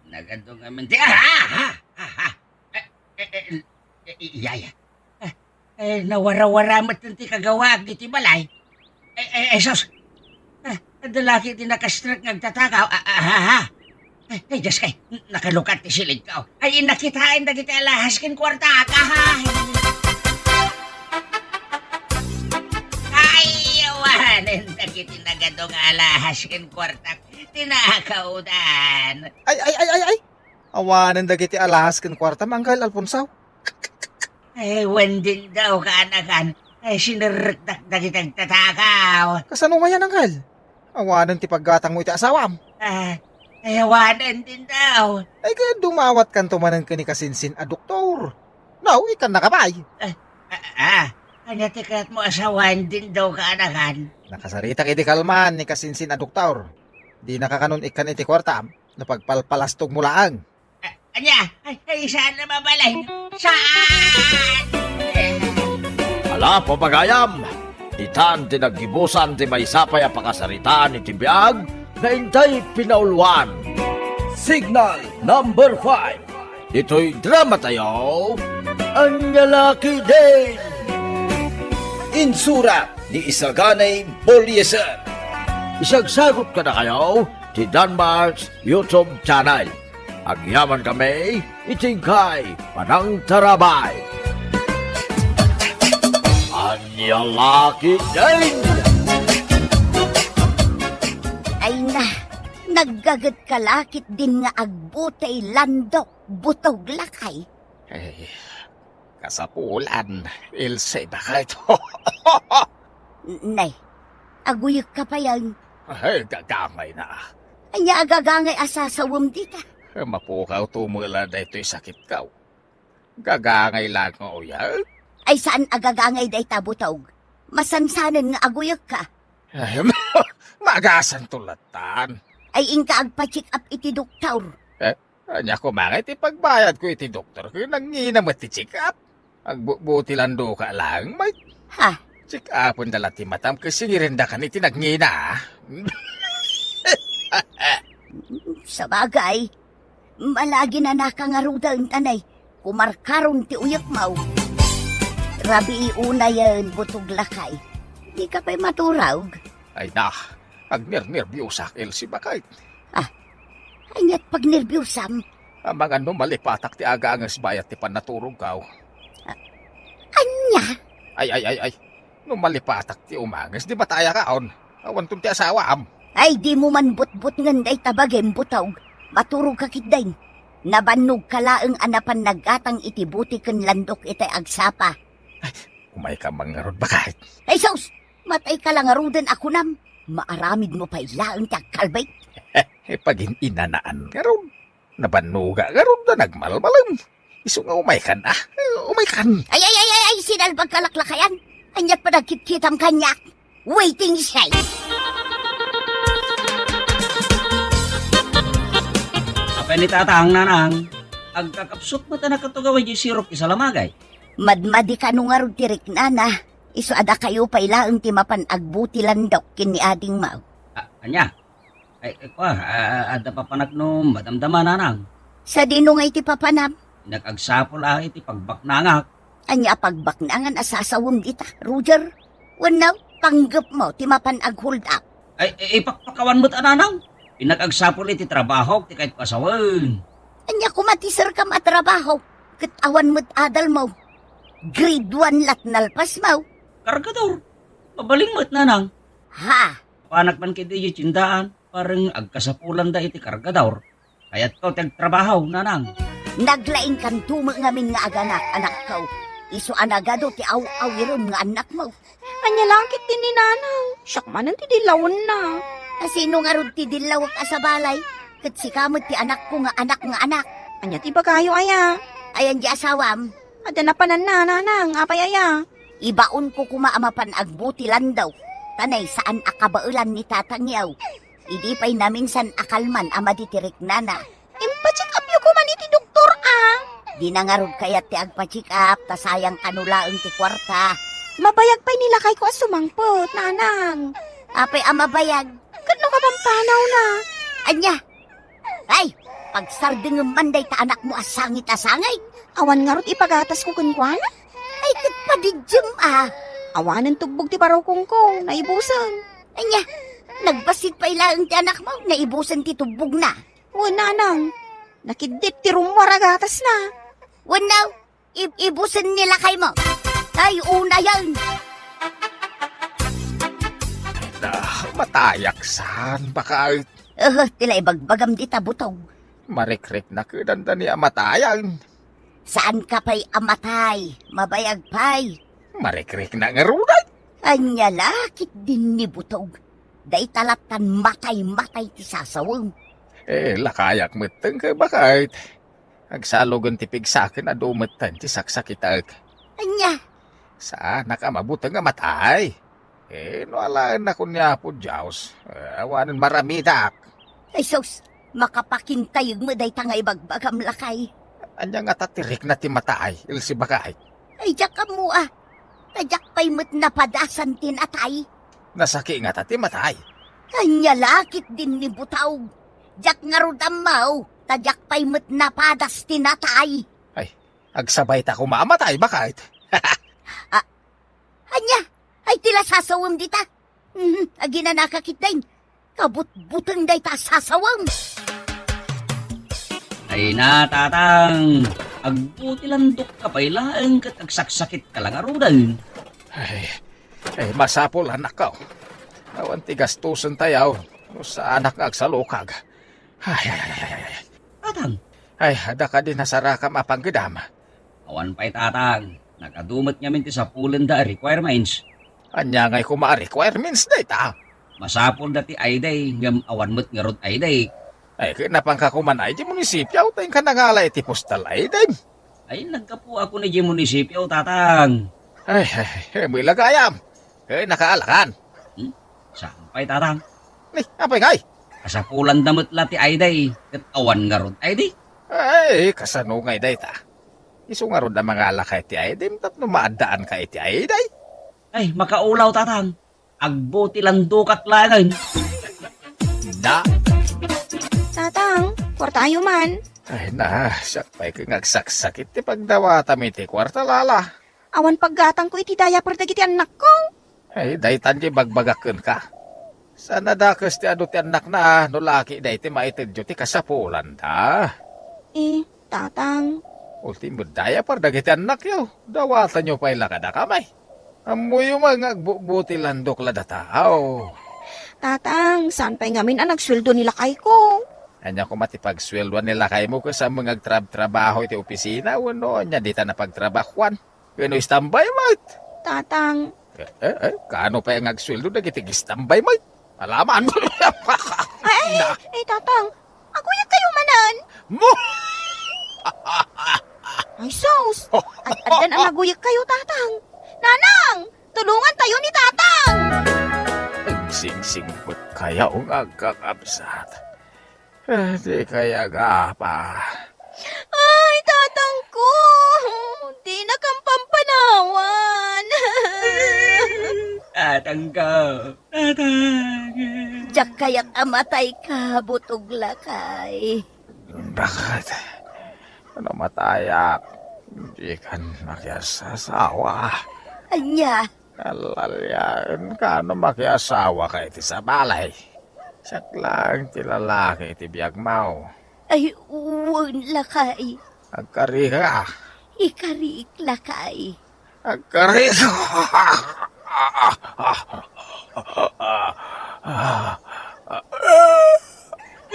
Nagadu ngamin ti, ah, ah, ah, ah, ah. Eh, eh, eh, eh, iya, iya. Ah, eh, nawarawara met ti kagawaak iti balay. Eh, eh, eh, sus. Ah, adda la ketdi naka-stroke nga agtatakaw. Ah, ah, ah, ah. Ay, ay, Diyos kay, nakalukat ti silidko. Ay, nakitaen dagiti alahas ken kuartak. Ay! Ay, awanen dagiti nagadu nga alahas ken kuartak. Tinakawdan. Ay, ay, ay, ay, ay! Awanen dagiti alahas ken kuartam, Angkel Alfonso. Ay, wen din daw, kaanakan. Ay, sinerrekdak dagiti agtatakaw. Kasano ngayan, Angkel? Awanen ti paggatangmo iti asawam. Ah, ay, awanen din daw. Ay, kaya dumawatkanto manen ken ni Kasinsin a doktor. No, ikannaka pay. Ah, ah, ah. Ania ti kayatmo a sawen din daw, kaanakan? Nakasaritak iti kalman ni Kasinsin a doktor. Dinaka kanon ikkan iti kuartam, no pagpalpalastogmo laeng. Ah, ania? Ay, ay, saan a mabalin? Saan? Ala, papagayam! Itan ti naggibusan ti maysa pay a pakasaritaan iti biag nga intay pinauluan. Signal number five. Ditoy drama tayo, Ania La Ketdin! Insurat ni Isagani Bolieser. Isagsagut kadakayo ti Danmark's YouTube channel. Agyaman kami iti inkay panangtarabay. Ania la ketdin? Ay na, naggagetka la ketdin nga agbutey landok, butog lakay. Ay, kasapulan, Ilse, dakayo. Nay, aguyekka payen. Ay, gagangayna. Ania a gagangay a sasawem dita? Mapukawto met la daytoy sakitko. Gagangay laeng nga uyek. Ay, saan a gagangay dayta, butog. Masansanen nga aguyekka. Ay, magasanto lattan. Ay, inka agpa-check up iti doktor. Eh, ania koma nga iti pagbayadko iti doktor ket nangina met ti check up? Agbutbutilandoka laeng met. Ha? Check upenda la ti matam ket singirendakan iti nangina, a. Sabagay, malagi a naka ngaruden, tanay, kumarkaron ti uyekmo. Rabii unayen, butog lakay. Dika pay maturog? Ay na, agnernerbiosak, Ilse, baket. Ah, ania't pagnerbiosam? Amangan no malipatak ti aganges bayat ti pannaturogko. Ah, ania? Ay, ay, ay, ay. No malipatak ti umanges, di matayakaon. Awanton ti asawam. Ay, dimo man butbutngen dayta bagim, butog. Maturogka ketdin. Nabannogka laeng a napan naggatang iti butey ken landok itay agsapa. Ay, umayka man ngarud, baket. Ay, sus! Matayka la ngaruden a kunam. Maaramidmo pay laeng ti agkalbit. Pagin-inanaan ngarud. Nabannogak ngarud a nagmalmalem. Isu nga umaykan, a. Umaykan. Ay, ay, ay, ay, ay, sinalbagka laklakayan. Ania't panagkitkitam kaniak? Waiting shy. Apay ni Tatang, Nanang? Agkakapsut met a nakatugaw idiay sirok ti salamagay. Madmadika no ngarud ti riknana. Isu a dakayo pay laeng ti mapan agbutey landok ken ni adingmo. A-, ania? Ay, ay, kua, a-, a-, adda papanak no madamdama, Nanang. Sadino ngay ti papanam? Nagagsapul a iti pagbaknangak. Ania a pagbaknangan a sasawem dita, Roger? Wenno, panggepmo ti mapan ag-hold up? Ay, ay, ipakpakawan met a, Nanang. Nagagsapul iti trabahok ti kayatko a sawen. Ania koma ti serkam a trabaho? Ket awan met adalmo. Grade one la ti nalpasmo. Kargador. Mabalin met, Nanang. Ha? Panak man ketdi idiay tiendaan, pareng agkasapulanda iti kargador. Kayatko ti agtrabaho, Nanang. Naglaingkanto met ngamin nga aganak, anakko. Isu a nagadu ti aw-awirem nga annakmo. Ania la ketdi ni Nanang? Siak manen ti dillawenna. A, sino ngarud ti dillawek a sabali? Ket sika met ti anakko nga anak nga anak. Ania ti ibagayo, aya? Ayan di asawam? Adda napananna, Nanang. Apay, aya? Ibaonko koma a mapan agbutey landok. Tanay, saan a kabaelan ni tatangyo. Idi pay naminsan a kalman a madi ti riknana. Impacheck upyo koman iti doktor, a. Dina ngarud kayat ti agpa-check up, ta sayang kano laeng ti kuarta. Mabayag pay ni lakayko a sumangpet, Nanang. Apay a mabayag? Ket no kapampanawna. Ania? Ay, pagsardengem man dayta anakmo a sangit a sangit. Awan ngarud ipagatasko kenkuana? Ay, ket padidiem, a. Awanen tubbog ti barukongko, naibusen. Ania, nagbassit pay laeng ti anakmo, naibusen ti tubbogna. Wen, Nanang, nakiddit ti rummuar a gatasna. Wenno, ib-, ibusen ni lakaymo. Ay, unayen. Ah, matayak saan, baket? Eh, ti la ibagbagam dita, butog. Marikriknak dayta ni a matayen. Saanka pay a matay, mabayag pay. Marikriknak ngarud. Ania la ketdin ni, butog? Dayta lattan matay-matay ti sasawem. Eh, lakayak metten, baket. Agsalugen ti pigsaken a dumetten ti saksakitek. Ania? Saanak a mabuteng a matay. Eh, no alaennak ni Apo Dios, eh, awanen maramidak. Ay sus, makapakintayeg met dayta nga ibagbagam, lakay. Ania ngata ti rikna ti matay, Ilse, baket? Ay, diak ammo, a. Ta diak pay met napadasan ti natay. Nasaki ngata ti matay? Ania la ketdin ni, butog? Diak ngarud ammo, ta diak pay met napadas ti natay. Ay, agsabayta koma a matay, baket. A, ania? Ay, ti la sasawem dita? Mhm, aginanaka ketdin. Kabutbuteng dayta a sasawem. Ay na, Tatang. Agbuti landok ka pay laeng ket agsaksakit ka la ngaruden. Ay, ay, masapul, anakko. Awan ti gastusen tayo. No saanak nga agsalukag. Ay, ay, ay, ay, ay. Tatang. Ay, adda kadi nasarakam a panggedam? Awan pay, Tatang. Nagadu met ngamin ti sapulenda a requirements. Ania ngay koma a requirements dayta? Masapulda ti I D, ngem awan met ngarud I D. Ay, ket napanka koma idiay munisipio, ta inka nangala iti postal I D. Ay, naggapu ako idiay munisipio, Tatang. Ay, ay, ay, may lagayam. Ay, nakaalakan. Hmm? Saan pay, Tatang? Ni, apay ngay? Kasapulanda met la ti I D, ket awan ngarud I D. Ay, kasano ngay dayta? Isu ngarud a mangalaka iti I D, tapno maaddaanka iti I D. Ay, makaulaw, Tatang. Agbuti landokak laeng. Da. Tatang, kuartayo man. Ay na, siak pay ket agsaksakit ti pagdawatam iti kuarta, lala. Awan paggatangko iti diaper dagiti annakko. Ay, daytan ti ibagbagak kenka. Saan a dakes ti adu ti annakna, no laki dayta maitedyo ti kasapulanda. Eh, Tatang. Ultimo diaper dagiti annakyo. Dawatanyo pay la kadakami. Ammoyo man nga agbubuti landok la dataw. Tatang, saan pay ngamin a nagsueldo ni lakayko? Ania koma ti pagsueldoan ni lakaymo, ket saan nga agtrabtrabaho iti opisina wenno ania dita napagtrabahoan? Wenno standby met? Tatang. Eh, eh, eh, kaano pay nga agsueldo dagiti standby met? Alaman. Ay, ay, Na- ay, Tatang. Aguyek kayo manen. Mo! Ay, sus! Ad-addan a naguyek kayo, Tatang. Nanang! Tulungan tayo ni Tatang! Agsingsingpet kayo nga agkakabsat. Eh, di kaya gapa. Ay, Tatang ko! Di na kam pampanawan! Tatang ko! Tatang! Diak kayat a matay ka, butog lakay. Bakit? Ano matayak? Di kan makiasasawa. Anya? Alalian, kaano makiasawa ka iti sabali? Siak laeng ti lalaki iti biagmo. Ay, wen, lakay. Agkari ka. Ikarik, lakay. Agkari ka.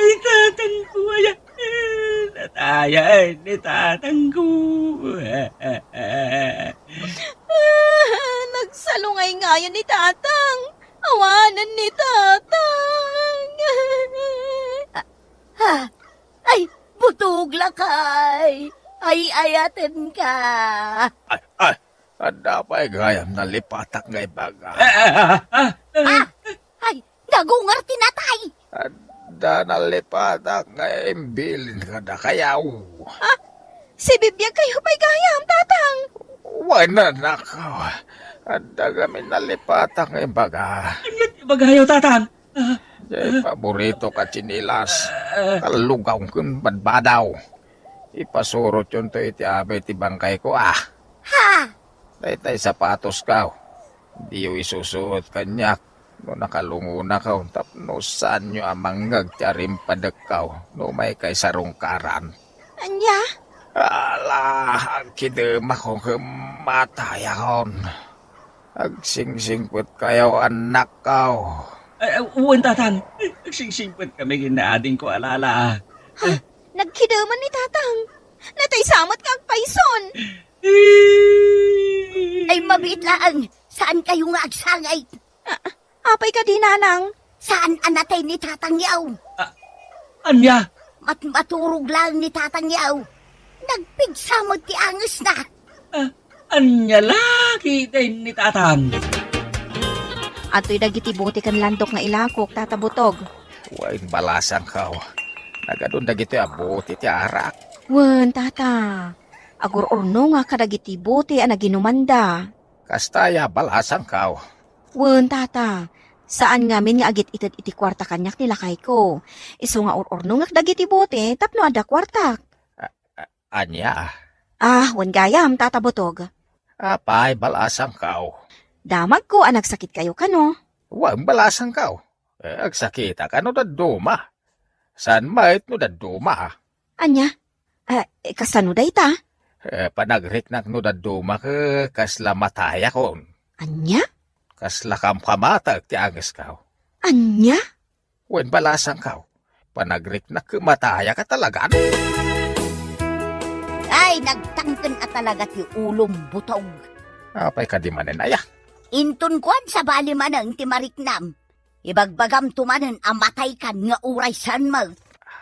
Ni tatang ko, ay, natayan ni tatang ko. Ah, nagsalungay ngayon ni tatang. Awanan ni tatang. Ah, ha? Ay, butog lakay. Ay, ayaten ka. Ay, ay, adda pay gayam nalipatak nga ibaga. Ah, ah, ah, ah. Ah, ay, nagungar ti natay. Adda nalipatak nga imbilin kadakayo. Ah, sibibiag kayo pay gayam, Tatang. Wen, anak. Adda kami nalipatak nga ibaga. Ania ti ibagayo, Tatang? Ah, Jay paborito ka tsinelas. Ah. Kallugaw ken badbadaw. Ipasurotyon to iti abay ti bangkay ko, ah. Ha? Daytay sapatos kaw. Diyo isusuot kaniak no nakalunguna kaw tapno saanyo a mangngeg ti arimpadek kaw no umay kay sarungkaran. Ania? Ala, agkidemak ken matayakon. Agsingsingpet kayo, annak kaw. Ay, ay, wen, Tatang. Agsingsingpet kami ken ni ading ko, alala. Ha? Nagkideman ni Tatang. Natay sa met nga agpayson. Ay, mabiit laeng. Saan kayo nga agsangay? Ah, apay kadi, Nanang? Saan a natay ni Tatang yaw? Ah, ania? Mat-, maturog laeng ni Tatang yaw. Nagpigsa met ti angesna. Ah, ania la ketdin ni Tatang? Adtoy dagiti bote ken landok nga ilakok, Tata Butog. Wen, balasangko. Nagadun dagitoy a bote ti arak. Wen, Tata. Agur-urnongak kadagiti bote a naginumanda. Kasta aya, balasangko. Wen, Tata. Saan ngamin nga agit-ited iti kuarta kaniak ni lakayko. Isu nga ur-urnongak dagiti bote tapno adda kuartak. A-, a-, ania? Ah, wen gayam, Tata Butog. Apay, balasangko. Damagko a nagsakit kayo kano? Wen, balasangko. Eh, agsakitak no dadduma. Saan met no dadduma? Ania? Eh, kasano dayta? Eh, panagriknak no dadduma ket kasla matayakon. Ania? Kasla kamkamatek ti angeskaw. Ania? Wen balasangkaw. Panagriknak ket matayaka talagan. Ay, nagtangken a talaga ti ulom, butog. Apay kadi manen aya? Inton kuan, sabali manen ti mariknam. Ibagbagamto manen a mataykan nga uray saan met.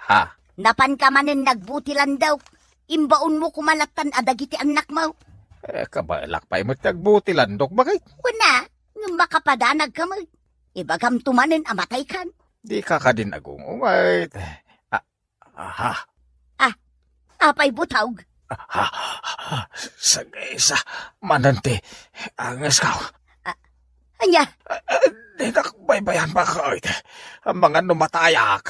Ha? Napanka manen nagbutilandok. Imbaonmo koma lattan a dagiti annakmo. Eh, kabaelak pay met ti agbutilandok, bakit? Kuna, ngem makapadanagka met. Ibagamto manen a mataykan. Dika kadin agung-ungayt. Ah, aha. Ah, apay, butog? Ah, sagaysa manen ti angeskaw. Ah, ania? Ah, ah, dinak baybayan, bakit? Amangan no matayak.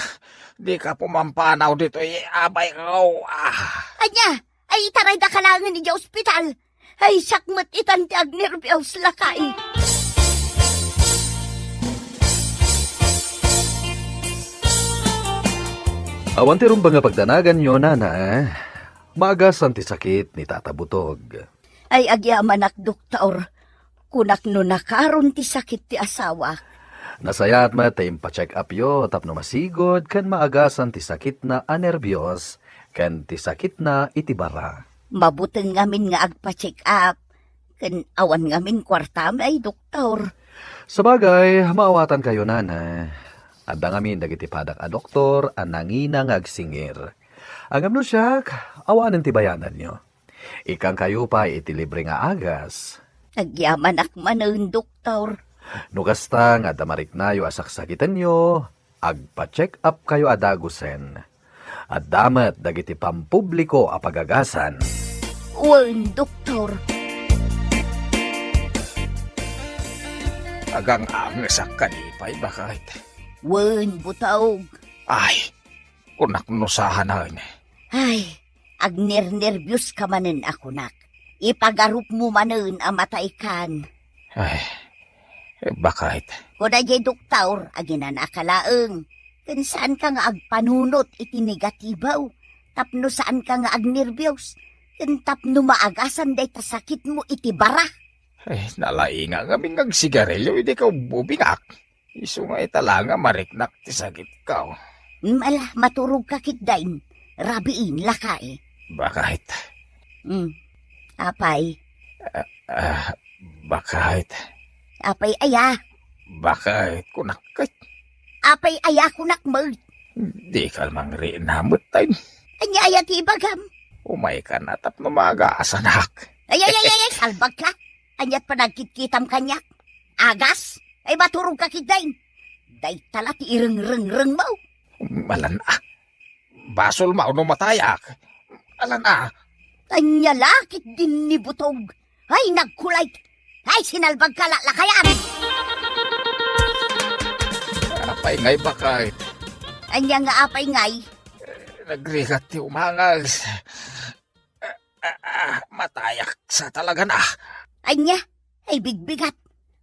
Dika pumampanaw ditoy, apay ko. Ah. Ania? Ay, itarayda ka laengen idiay ospital. Ay, siak met itan ti agnerbios, lakay. Awan ti rumbeng a pagdanaganyo, nana. Maagasan ti sakit ni Tata Butog. Ay, agyamanak, doktor. Kunak no nakaron ti sakit ti asawak. Nasayaat met ti impacheck upyo tapno masigud ken maagasan ti sakitna a nerbios ken ti sakitna iti bara. Mabuteng ngamin nga agpa-check up, ken awan ngamin kuartam, ay, doktor. Sabagay, maawatankayo, nana. Adda ngamin dagiti padak a doktor a nangina nga agsingir. Ngem no siak, awanen ti bayadanyo. Ikkankayo pay iti libre nga agas. Agyamanak manen, doktor. No kasta nga adda mariknayo a saksakitenyo, agpa-check up kayo a dagusen. Adda met dagiti pampubliko a pagagasan. Wen, doktor. Agang-angesak kadi pay, bakit? Wen, butog. Ay, kunak no saanen. Ay, agnernerbios ka manen a kunak. Ipagarupmo manen a mataykan. Ay, bakit? Kuna diay doktor, aginanaka laeng. Ken saanka nga agpanunot iti negatibo. Tapno saanka nga agnerbios. Ken tapno maagasan dayta sakitmo iti bara. Ay, nalainga ngamin nga agsigarilio idi kaububingak. Isu nga ita la nga mariknak ti sakitko. Ala, maturogka ketdin. Rabiin, lakay. Bakit? Hmm. Apay? Ah, ah, bakit? Apay aya? Bakit? Kunak ket. Apay aya kunak met? Dika mangrinamut, tay. Ania aya ti ibagam? Umayka na tapno maagasanak. Ay, ay, ay, ay, ay, salbagka. Aniat panagkitkitam kaniak? Agas? Ay, maturogka ketdin. Dayta la ti irengrengrengmo. Alan a. Basolmo no matayak. Alan a. Ania la ketdin ni butog? Ay, nagkulayt. Ay, sinalbagka la, lakayan. Apay ngay, bakit? Ania nga apay ngay? Nagrigat ti umangas. Ah, ah, ah, matayak sa talaga na. Ania? Ay, bigbigat.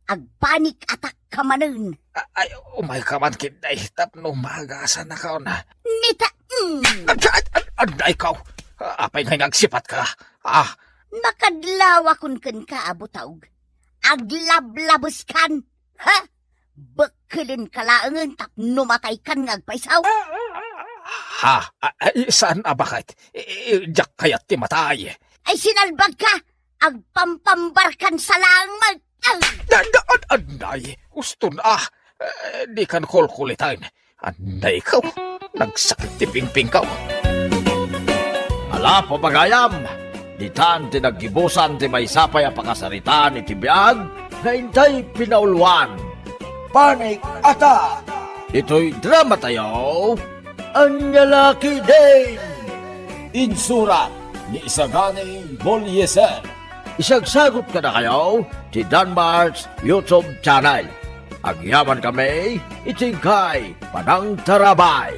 Agpanic attack ka manen. Ah, ay, umayka man ketdi tapno maagasanakon. Nita, mm. Ad-, ad-, ad-, adda ikaw. Ah, apay ngay nga agsipatka? Ah. Makadlawakon kenka a butog. Aglablabeskan. Ha? Bekkelenka laengen tapno mataykan nga agpayso. Ha? A-, ay, saan a bakit? I-, i-, diak kayat ti matay. Ay, sinalbagka! Agpampambarkan sa laeng met! Ay! Da-, da-, ad-, anay, uston a. Eh, dikan kulkulitan. Anay ko, nagsakit ti pingpingko. Ala, papagayam, ditan ti naggibusan ti maysa pay a pakasaritaan iti biag nga intay pinauluan. Panic Attack! Itoy dramatayo, Ania La Ketdin! Insurat ni Isagani Bolieser. Isagsagut kadakayo ti Danmar's YouTube channel. Agyamankami iti inkay panangtarabay.